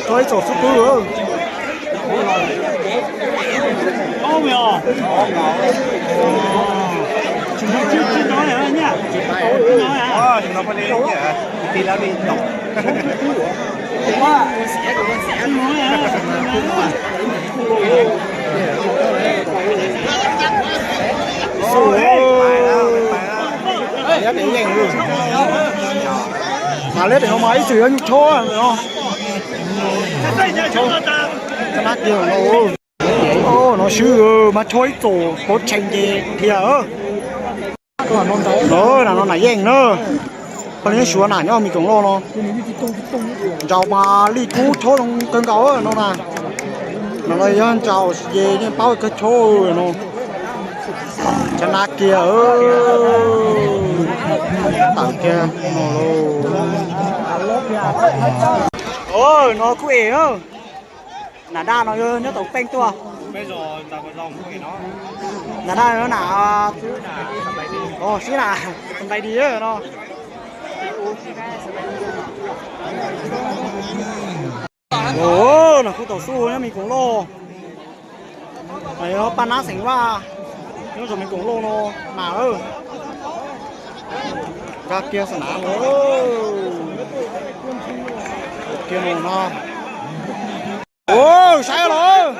Tso ib txom xub pwb. Mas liab dev no mas ib txwm yuav nyuj chob no. No swb mas chob ib txum pov tseg nce dhia. No nam no nam yeej na. Poj niam suav nam nyob me koom loj no. Nraus mas lij kub chob zoo kawg nkaus no na. Nam no yog nraus ces yeej paub kawg chob no. Tshav nab kiag, tawm kiag no lauj. No kuj es, nam daj no nyob tau peej tuaj. Nam daj no nam, sib nam nqaij di no. Nam kuj tau xub nyob me koom loj. Paj nab xeem vaj nyob zoo me koom loj no nam. Nkag kiag xa nam no. Kiag no no. Saib los.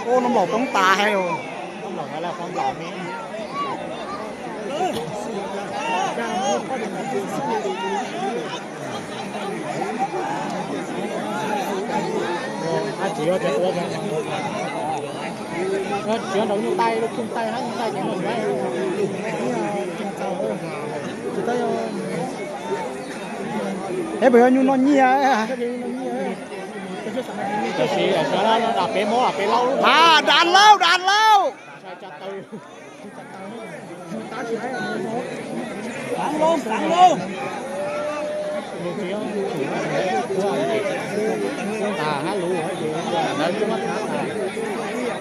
Ua no mlaum poob tas hais. Tsis yog nraud nyuj tai, lub kooj tai hab nyuj tai ces es puas yog nyuj noj nyiaj? Tab sis sawv daws no dam pem mob lam pem laub lub. Mas dam laub, dam laub.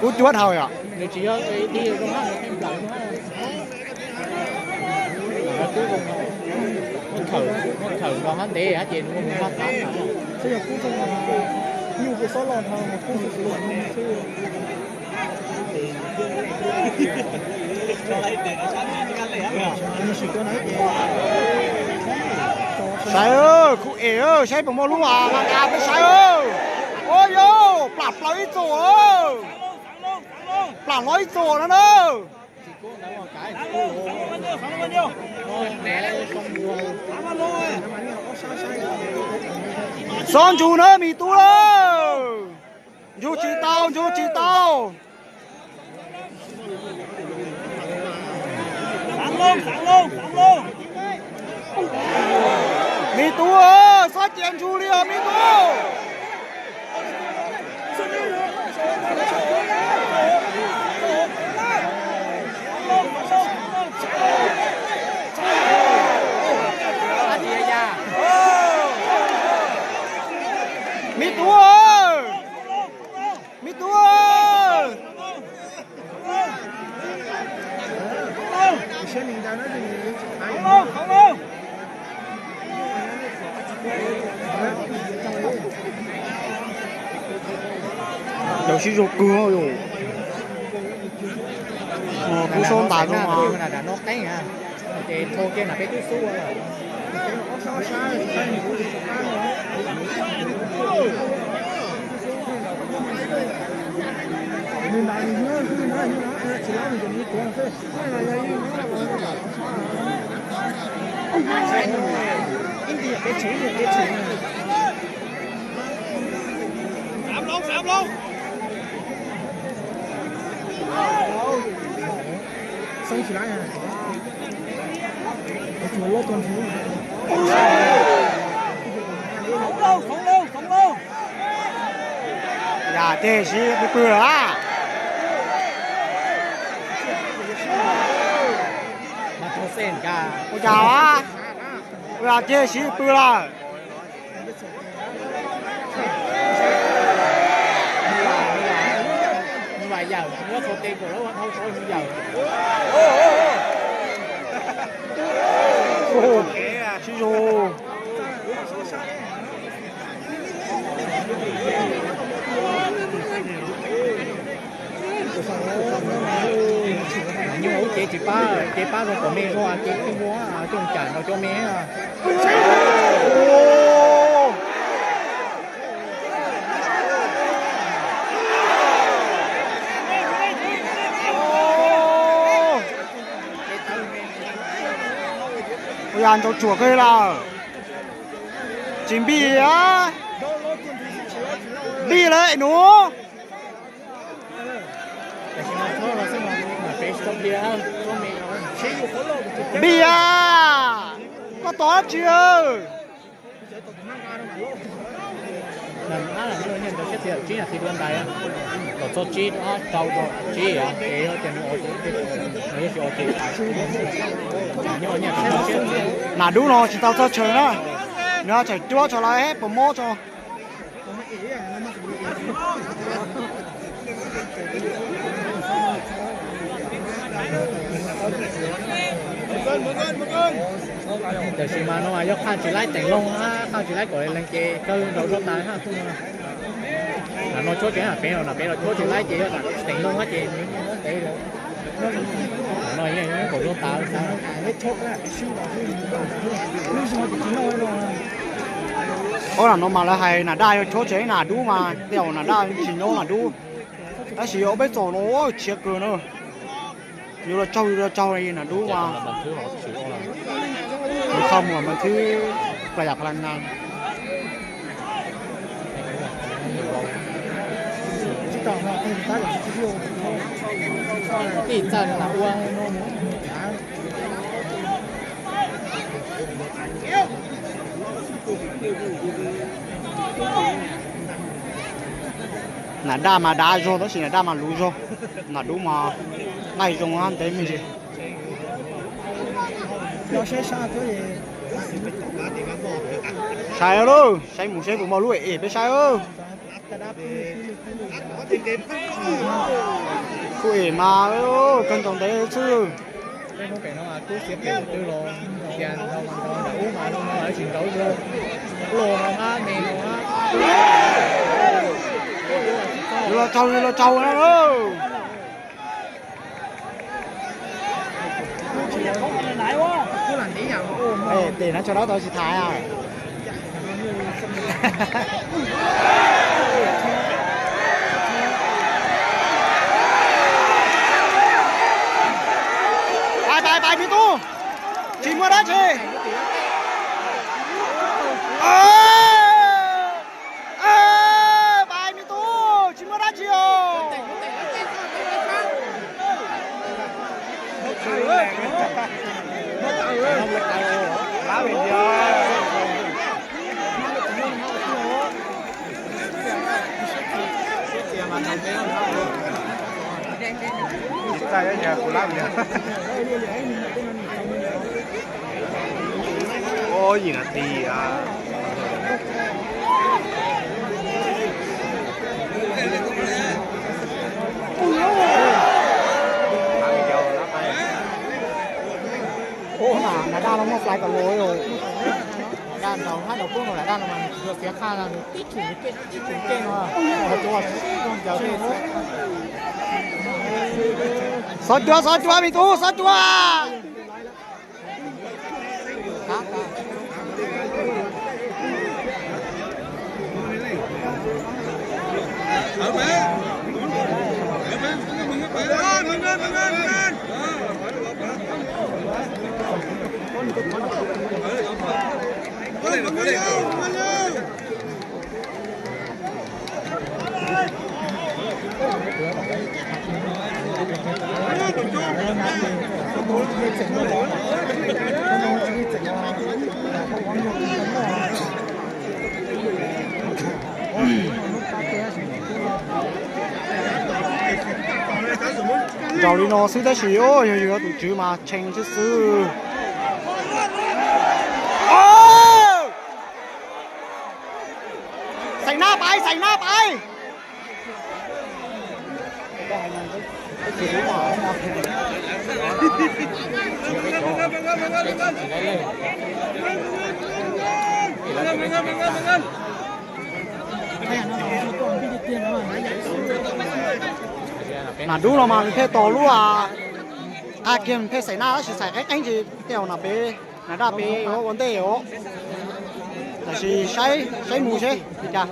Kub cuab dhau yom. Muab thawm nkaus hab ntev hab ces nws muaj mus hab qab. Saib, kuv es, saib puas muaj lub a, peb saib. Ua yau, plam plaws ib txuas, plam hlob ib txuas no na. Xob ntsug na me tub lawm. Ntsug tsis tau, ntsug tsis tau. Me tub, xob cia ntsug li os me tub. Me tub, me tub. Cov sib zog kawg, kub xob ntas no. Ces thau kiag na peb twb xub. Yam ceg siv pw pw lawm. Ua cas, ua yam ceg siv pw lawm. Sib zog. Nyuj ub ces tsis pab, ces pab zoo kom me zoo, ces kuj muaj coob cam nrog cov me. Ua yam ntsaus tsuam kawg lawm. Tsis npij, npij lawm nub. Npij a, koj tos dab tsi? Tom txog tsib, rau tsib, ces yog tias nws, nam dub no tsis tau txog chaw na, nws tseem cuab tso lawm puas mob tso. Tam sim mas no yog Qhaj Tsis Laib teem Loog, Qhaj Tsis Laib kom leeg ces kawg nraud zoj tas. Nam no tshuab tsev nam pem los, nam pem los tshuab Tsis Laib ces yog teem Loog ces nws ntev lawm. Nam no yeej kom zoj tas. Ob, nam no mas lawv hais nam daj yuav tshuab tsev nam dub mas tej zaum nam daj tsis nyob nam dub. Tab sis yog peb txom no tshiav kawg na. Yuav los tsaug yuav los tsaug li Nam Dub mas. Nws txhob muaj mas thwb pla yam pla na. Nam Daj mas dav zog tab sis Nam Daj mas luv zog. Nam Dub mas nqaij zoo ntev me ntsis. Saib lauj, saib mus saib puas muaj lub es peb saib. Kuj es mas kawg nkaus ntev xwb. Los tsaug los tsaug na. Tes no tso dab tau tsis thaiv. Pais pais pais me tub, tsis muaj dab tsi. Pais me tub, tsis muaj dab tsi os. Ua yim nas this a. Ua mas Nam Daj no muaj fly kom los. Nam Daj nraug hab nraug kub no Nam Daj no mas nws tsis tshua xiav qhaj no, nws tib tshum tib tshum keej no, nws tsuas zoo ncaws tej. Xov cua, xov cua, me tub, xov cua. Nraus li no xwb tab sis yog yus yog tus tswv mas tshee xwb xwb. Xaim nab pais, xaim nab pais. Nam Dub no mas nws pheej tos lub a, qag kiag nws pheej xaim nab tab sis xaim qeeb qeeb ces tej zaum no peb Nam Daj peb ua ntej os. Tab sis saib, saib mus seb li cas.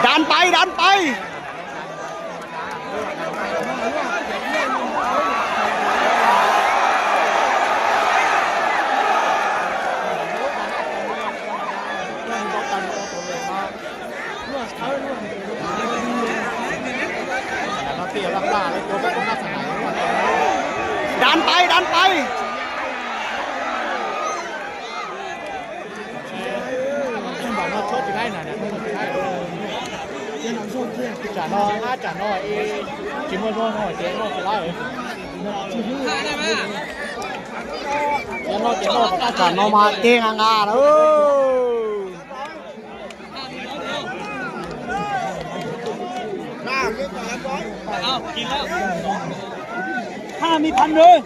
Daan pais, daan pais. Daan pais, daan pais. Tsam no, tsam no tsis muaj zog no ces noj tsis laib. Tsam no mas ceg nqa nqa lawm. Hai mươi phần rồi.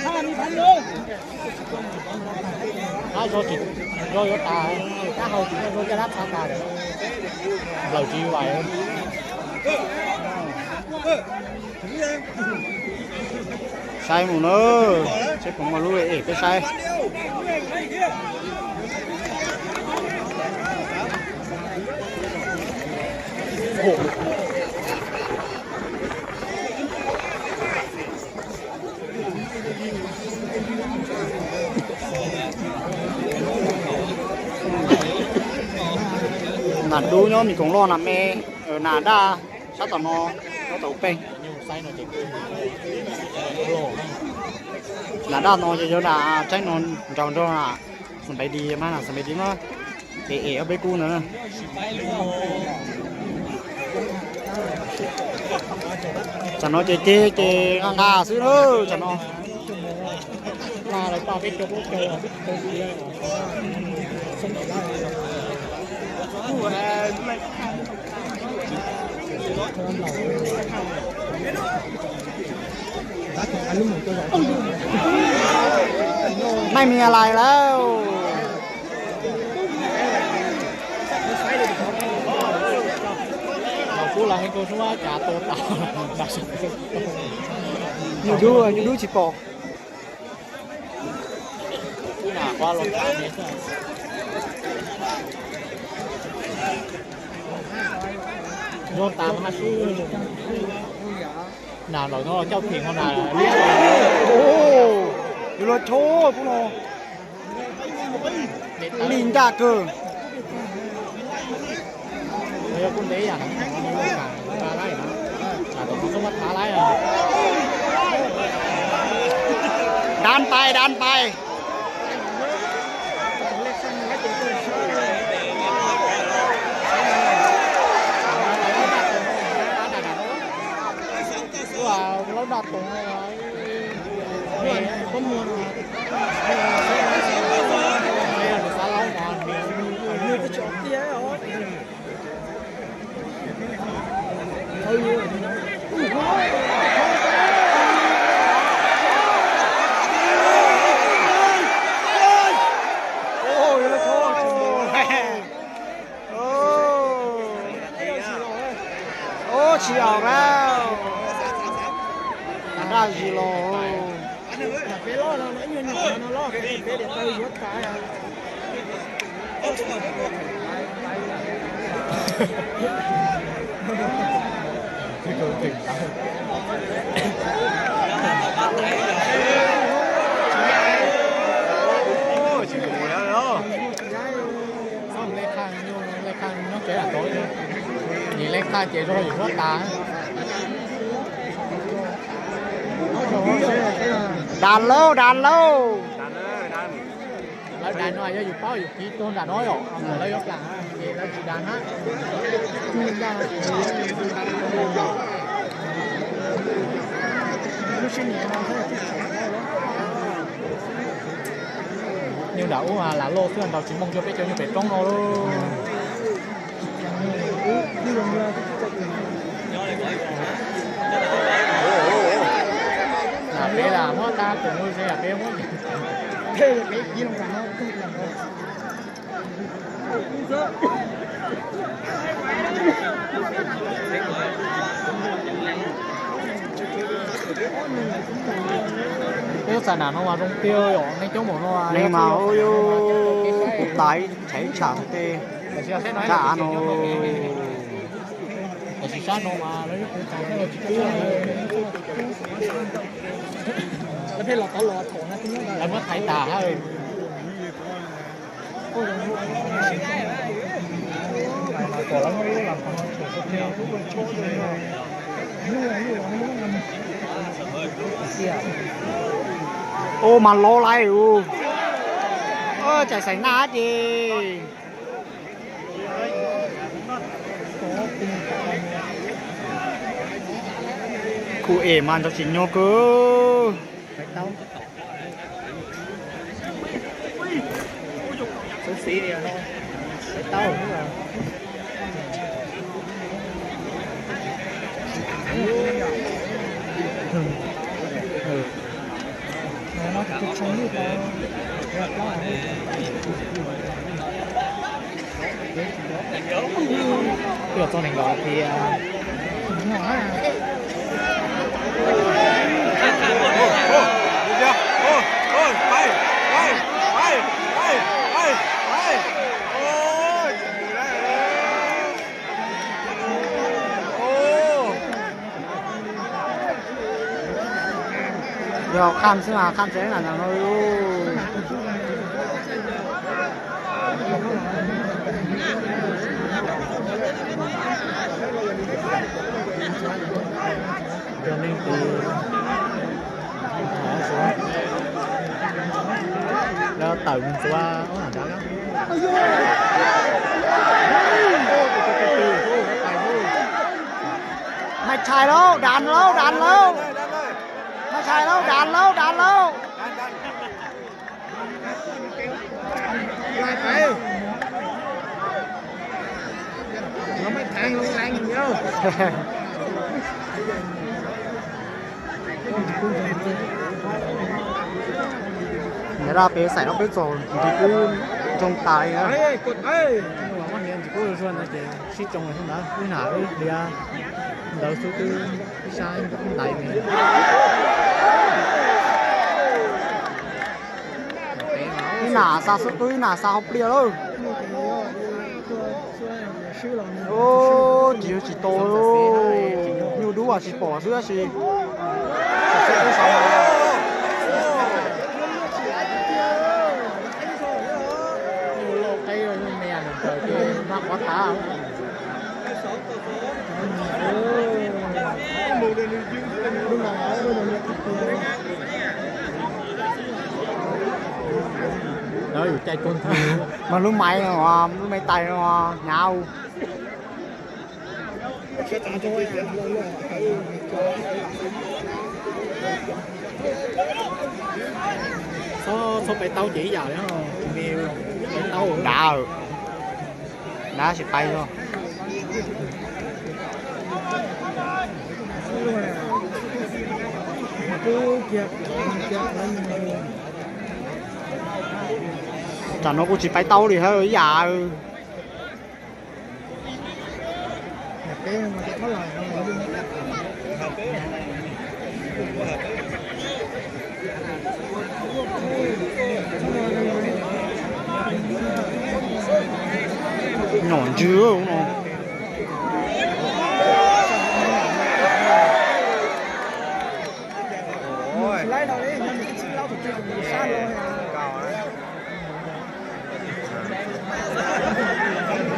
Hai mươi phần rồi. Ab, zog tsis, zog yuav tas, kab hau tsis muaj zog caj dab txhav tas lawm. Lawm tsis vais. Saib mus na, seb puas muaj lub es peb saib. Nas dub nyob Mes Koos Loj, nas me, nas daj sab tom no, sab tom pej. Nas daj no ces yog nas tseeb no, nraug nrog nas xas npais dis mas, nas xas npais dis mas, es es ob peb kub ntawd na. Tsam no ces ceg ces nqa nqa xwb na, tsam no.ไม่มีอะไรแล้ว Los kub los hee kau suab cas tua tas. Nyuj dub, nyuj dub tsis pom. Zoo tas mas haj sub. Nas lawm no cauj phem no na. Yus luag chob kub no. Li ncaj kawg. Daan pais, daan pais. Ub, tsis aus na. Daj zis los. Nim Leej Qhaj ces zoo li huab tas. Dam lauj, dam lauj. Lawv dam no yog yus paub yus kiv tuag nram no yom, lawv yuav plam ces lawv tsis dam na. Nyuj nram ub lam loj xwb nraug tsis moog cuag peb cov nyuj pem roob no lauj. Lam peb lam muab tab tus muj ze lam peb muab. Ub, txav nam no mas zoo tiag yom, neeg coob npaum no. Neeg mas kuv tas ib tsham ib tsham tej. Tsav av no. Lawv muab thaiv tas hab. Ua mas lov laiv ua. Tsaim xaiv naj ces. Kuv es mas nrov tsis nyuag kawg. Twb los txog nees nkaum tiag. Yog kham xwb mas kham tsev na no. Yog neeg tus, lawv tawm mus ntxuav ob nram nrad. Maj tshais lauj, dam lauj, dam lauj. Maj tshais lauj, dam lauj, dam lauj. Nyob rau peb xaim no peb txog nrhiav kub ntsoog tas li na. Muaj hniav ntsis kub zuag no ces sib tsoo li ntawd, wb hnav wb hliav ntawd xwb twb ib sab ntaiv me. Ib nam xa xwb twb ib nam xa hauv pliaj lawm. Tsis yog tsis tau, nyuj dub tsis pom xwb tab sis. Nyuj loj qeb nyuj me nws ntaws ces maj qhuav tas. Mas lub maiv no, lub maiv tais no hnyav. Txhob peb taub ces ib yam li, peb taub dav, dav tsis pais os. Tam no kuj tsis pais taub li hab ib yam. Nom ntswg no.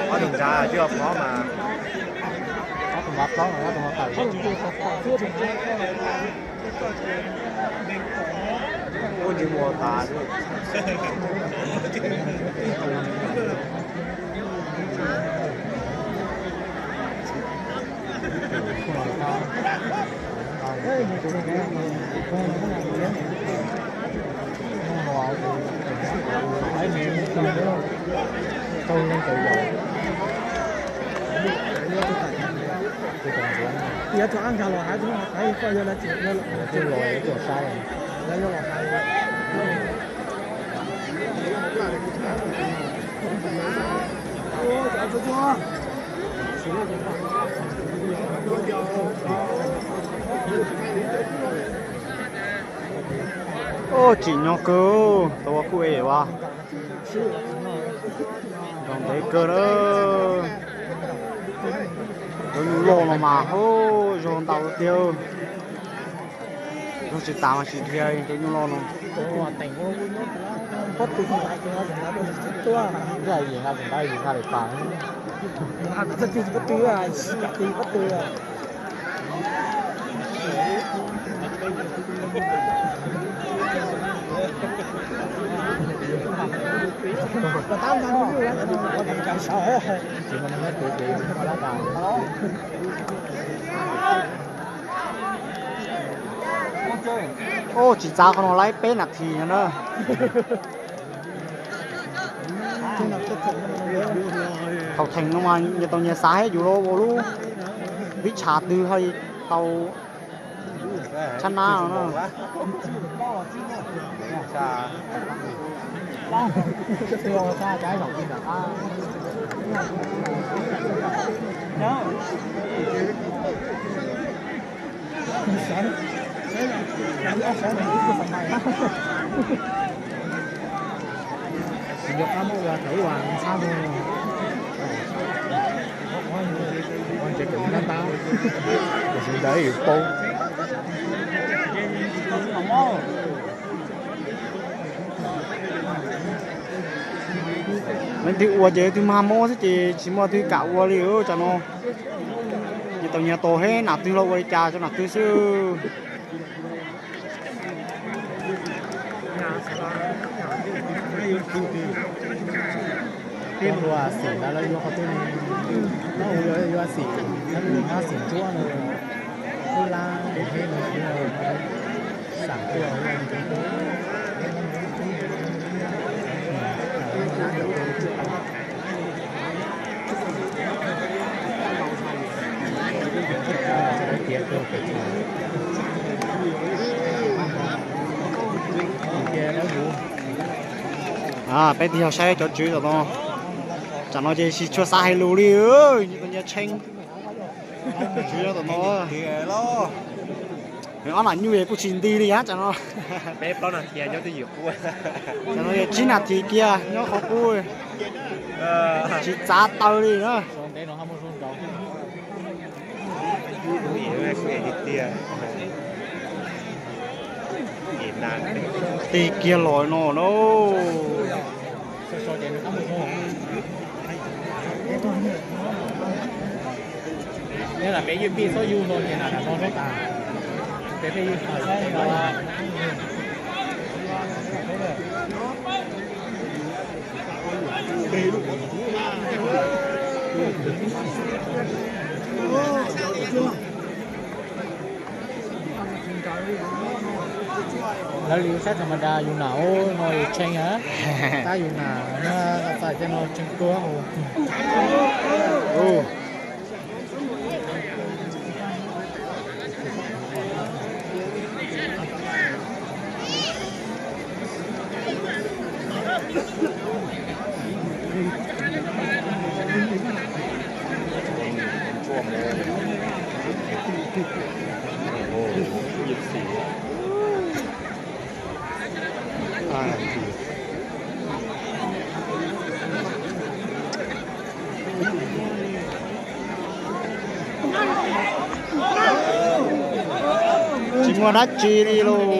Ob tug nrad twb plaub, ob tug nrad tawm. Ua ntsej muag tas. Yuav tus ab nkag los hais, koj yuav los hais. Tsim nyog kawg, tau ua kuj es as. Zoo ntev kawg na. Cov nyuj loj no mas, ub, zog ntau tiag. Zog tsis tas mas tsis dhia li cov nyuj loj no. Pob tw, yim ha tsis ntab yim ha li pas. Pob tw, pob tw. Ub, tsis txav qhov no laib peb nas this no na. Thaum theem no mas nyias tau nyias xav hab yus los ua lub vib tshav twg ho tau Tshab nab no na. Tsis nco qab muab ua thaum ub as ntxhab no. Ua ntses kaum tab tab, tiam sis ntawd yuav paub. Leej twg ua ces leej twg mag mob xwb ces tsis muaj leej twg kam ua li. Tsam no nyias tau nyias tos seb nam twg los ua li cas rau nam twg xwb. Tej hluas xim ntawd lawv yuav qhov twg ne? Nyob hauv yuav xim, nyob xim ntsuab no, ub lab ub heb no, xam tuaj. Peb tig los saib cov tswv tom no. Tsam no ces tsis tshua xav hais lus li, nyias tau nyias tshee. Tswv tom no, ob nam nyuj es kuj tsis nti li na tsam no. Tsam no yog tsib nas this kiag nyob qhov qub, tsis txav taw li na. Tig kiag los no na. Lawv li saib tham ma da yus nam ub no yus tshee na. Tab yus nam txais cov no tshee tuag. Tsis muaj dab tsi li lauj.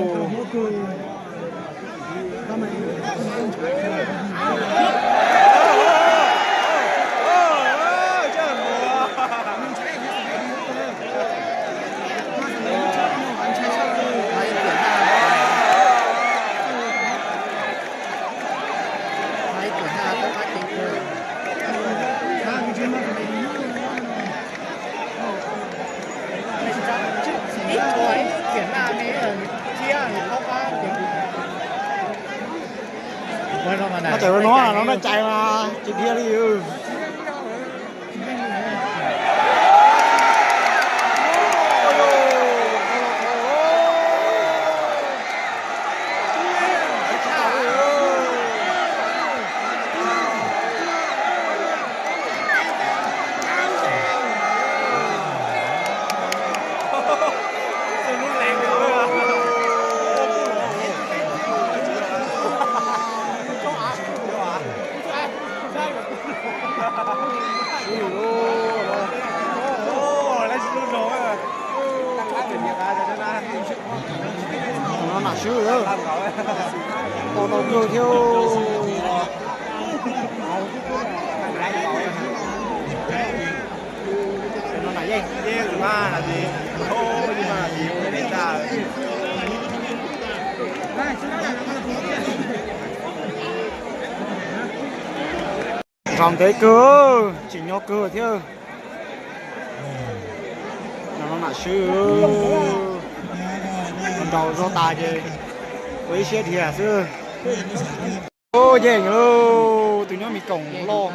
Tawm no no dab tsi mas tsis dhia li. No nam swb, tau tau kawg thiab. Zaum ntev kawg, tsim nyog kawg thiab. No nam swb, nraus zog tas ces ua ib siab dhia xwb. Yeej lauj, tus nyob Mes Koom loj,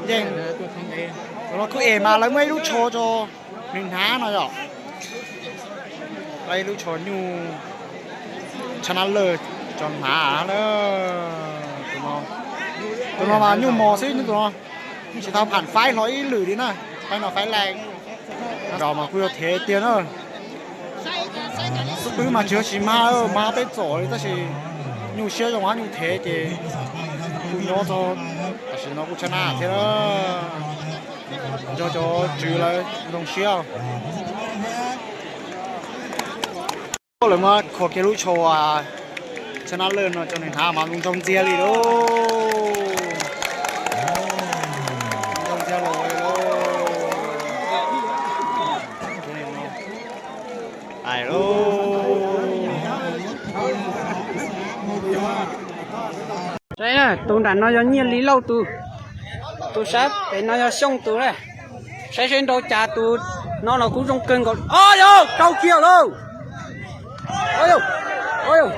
yeej. Tus no kuj es mas lawv muaj ib lub tsho tso nws hnav no yom. Ib lub tsho nyuj tshaj nab lawj tso hnav na. Tus no mas nyuj mos xwb, tus no tsis tau pham faib hlo ib lwm li na. Faib no faib laj, zos mas kuj yog thev tiag na. Xub pwg mas tsis yog tsis mag, mag peb txom li tab sis nyuj siab zoo hab nyuj thev ces kuj nyob txog tam sim no kuj tshaj nab thiab na. Nrog cov tswv lawv zoo siab. Lawv muab kho kiag lub tsho tshaj nab lawj no tso nws hnav mas zoo nraug ntxiag li lauj. Nraug ntxiag los lauj. Saib na, tus nram no yog Nyiaj Lis Lauj tus, tus sab pem no yog Xyooj tus na. Saib seb nrau cas tus no los kuj zoo kawg nkaus. Au yau, rau kiag lauj. Au yau, au yau,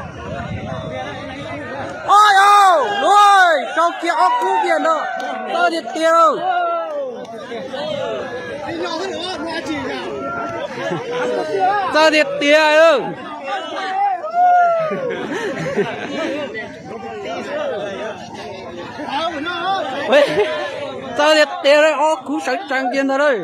au yau, lauj, rau kiag ob khub kiag no. Txawj tiag tiag lauj. Txawj tiag tiag lauj. Txawj tiag tiag lauj, ob khub sawv tsees kiag ntag lauj.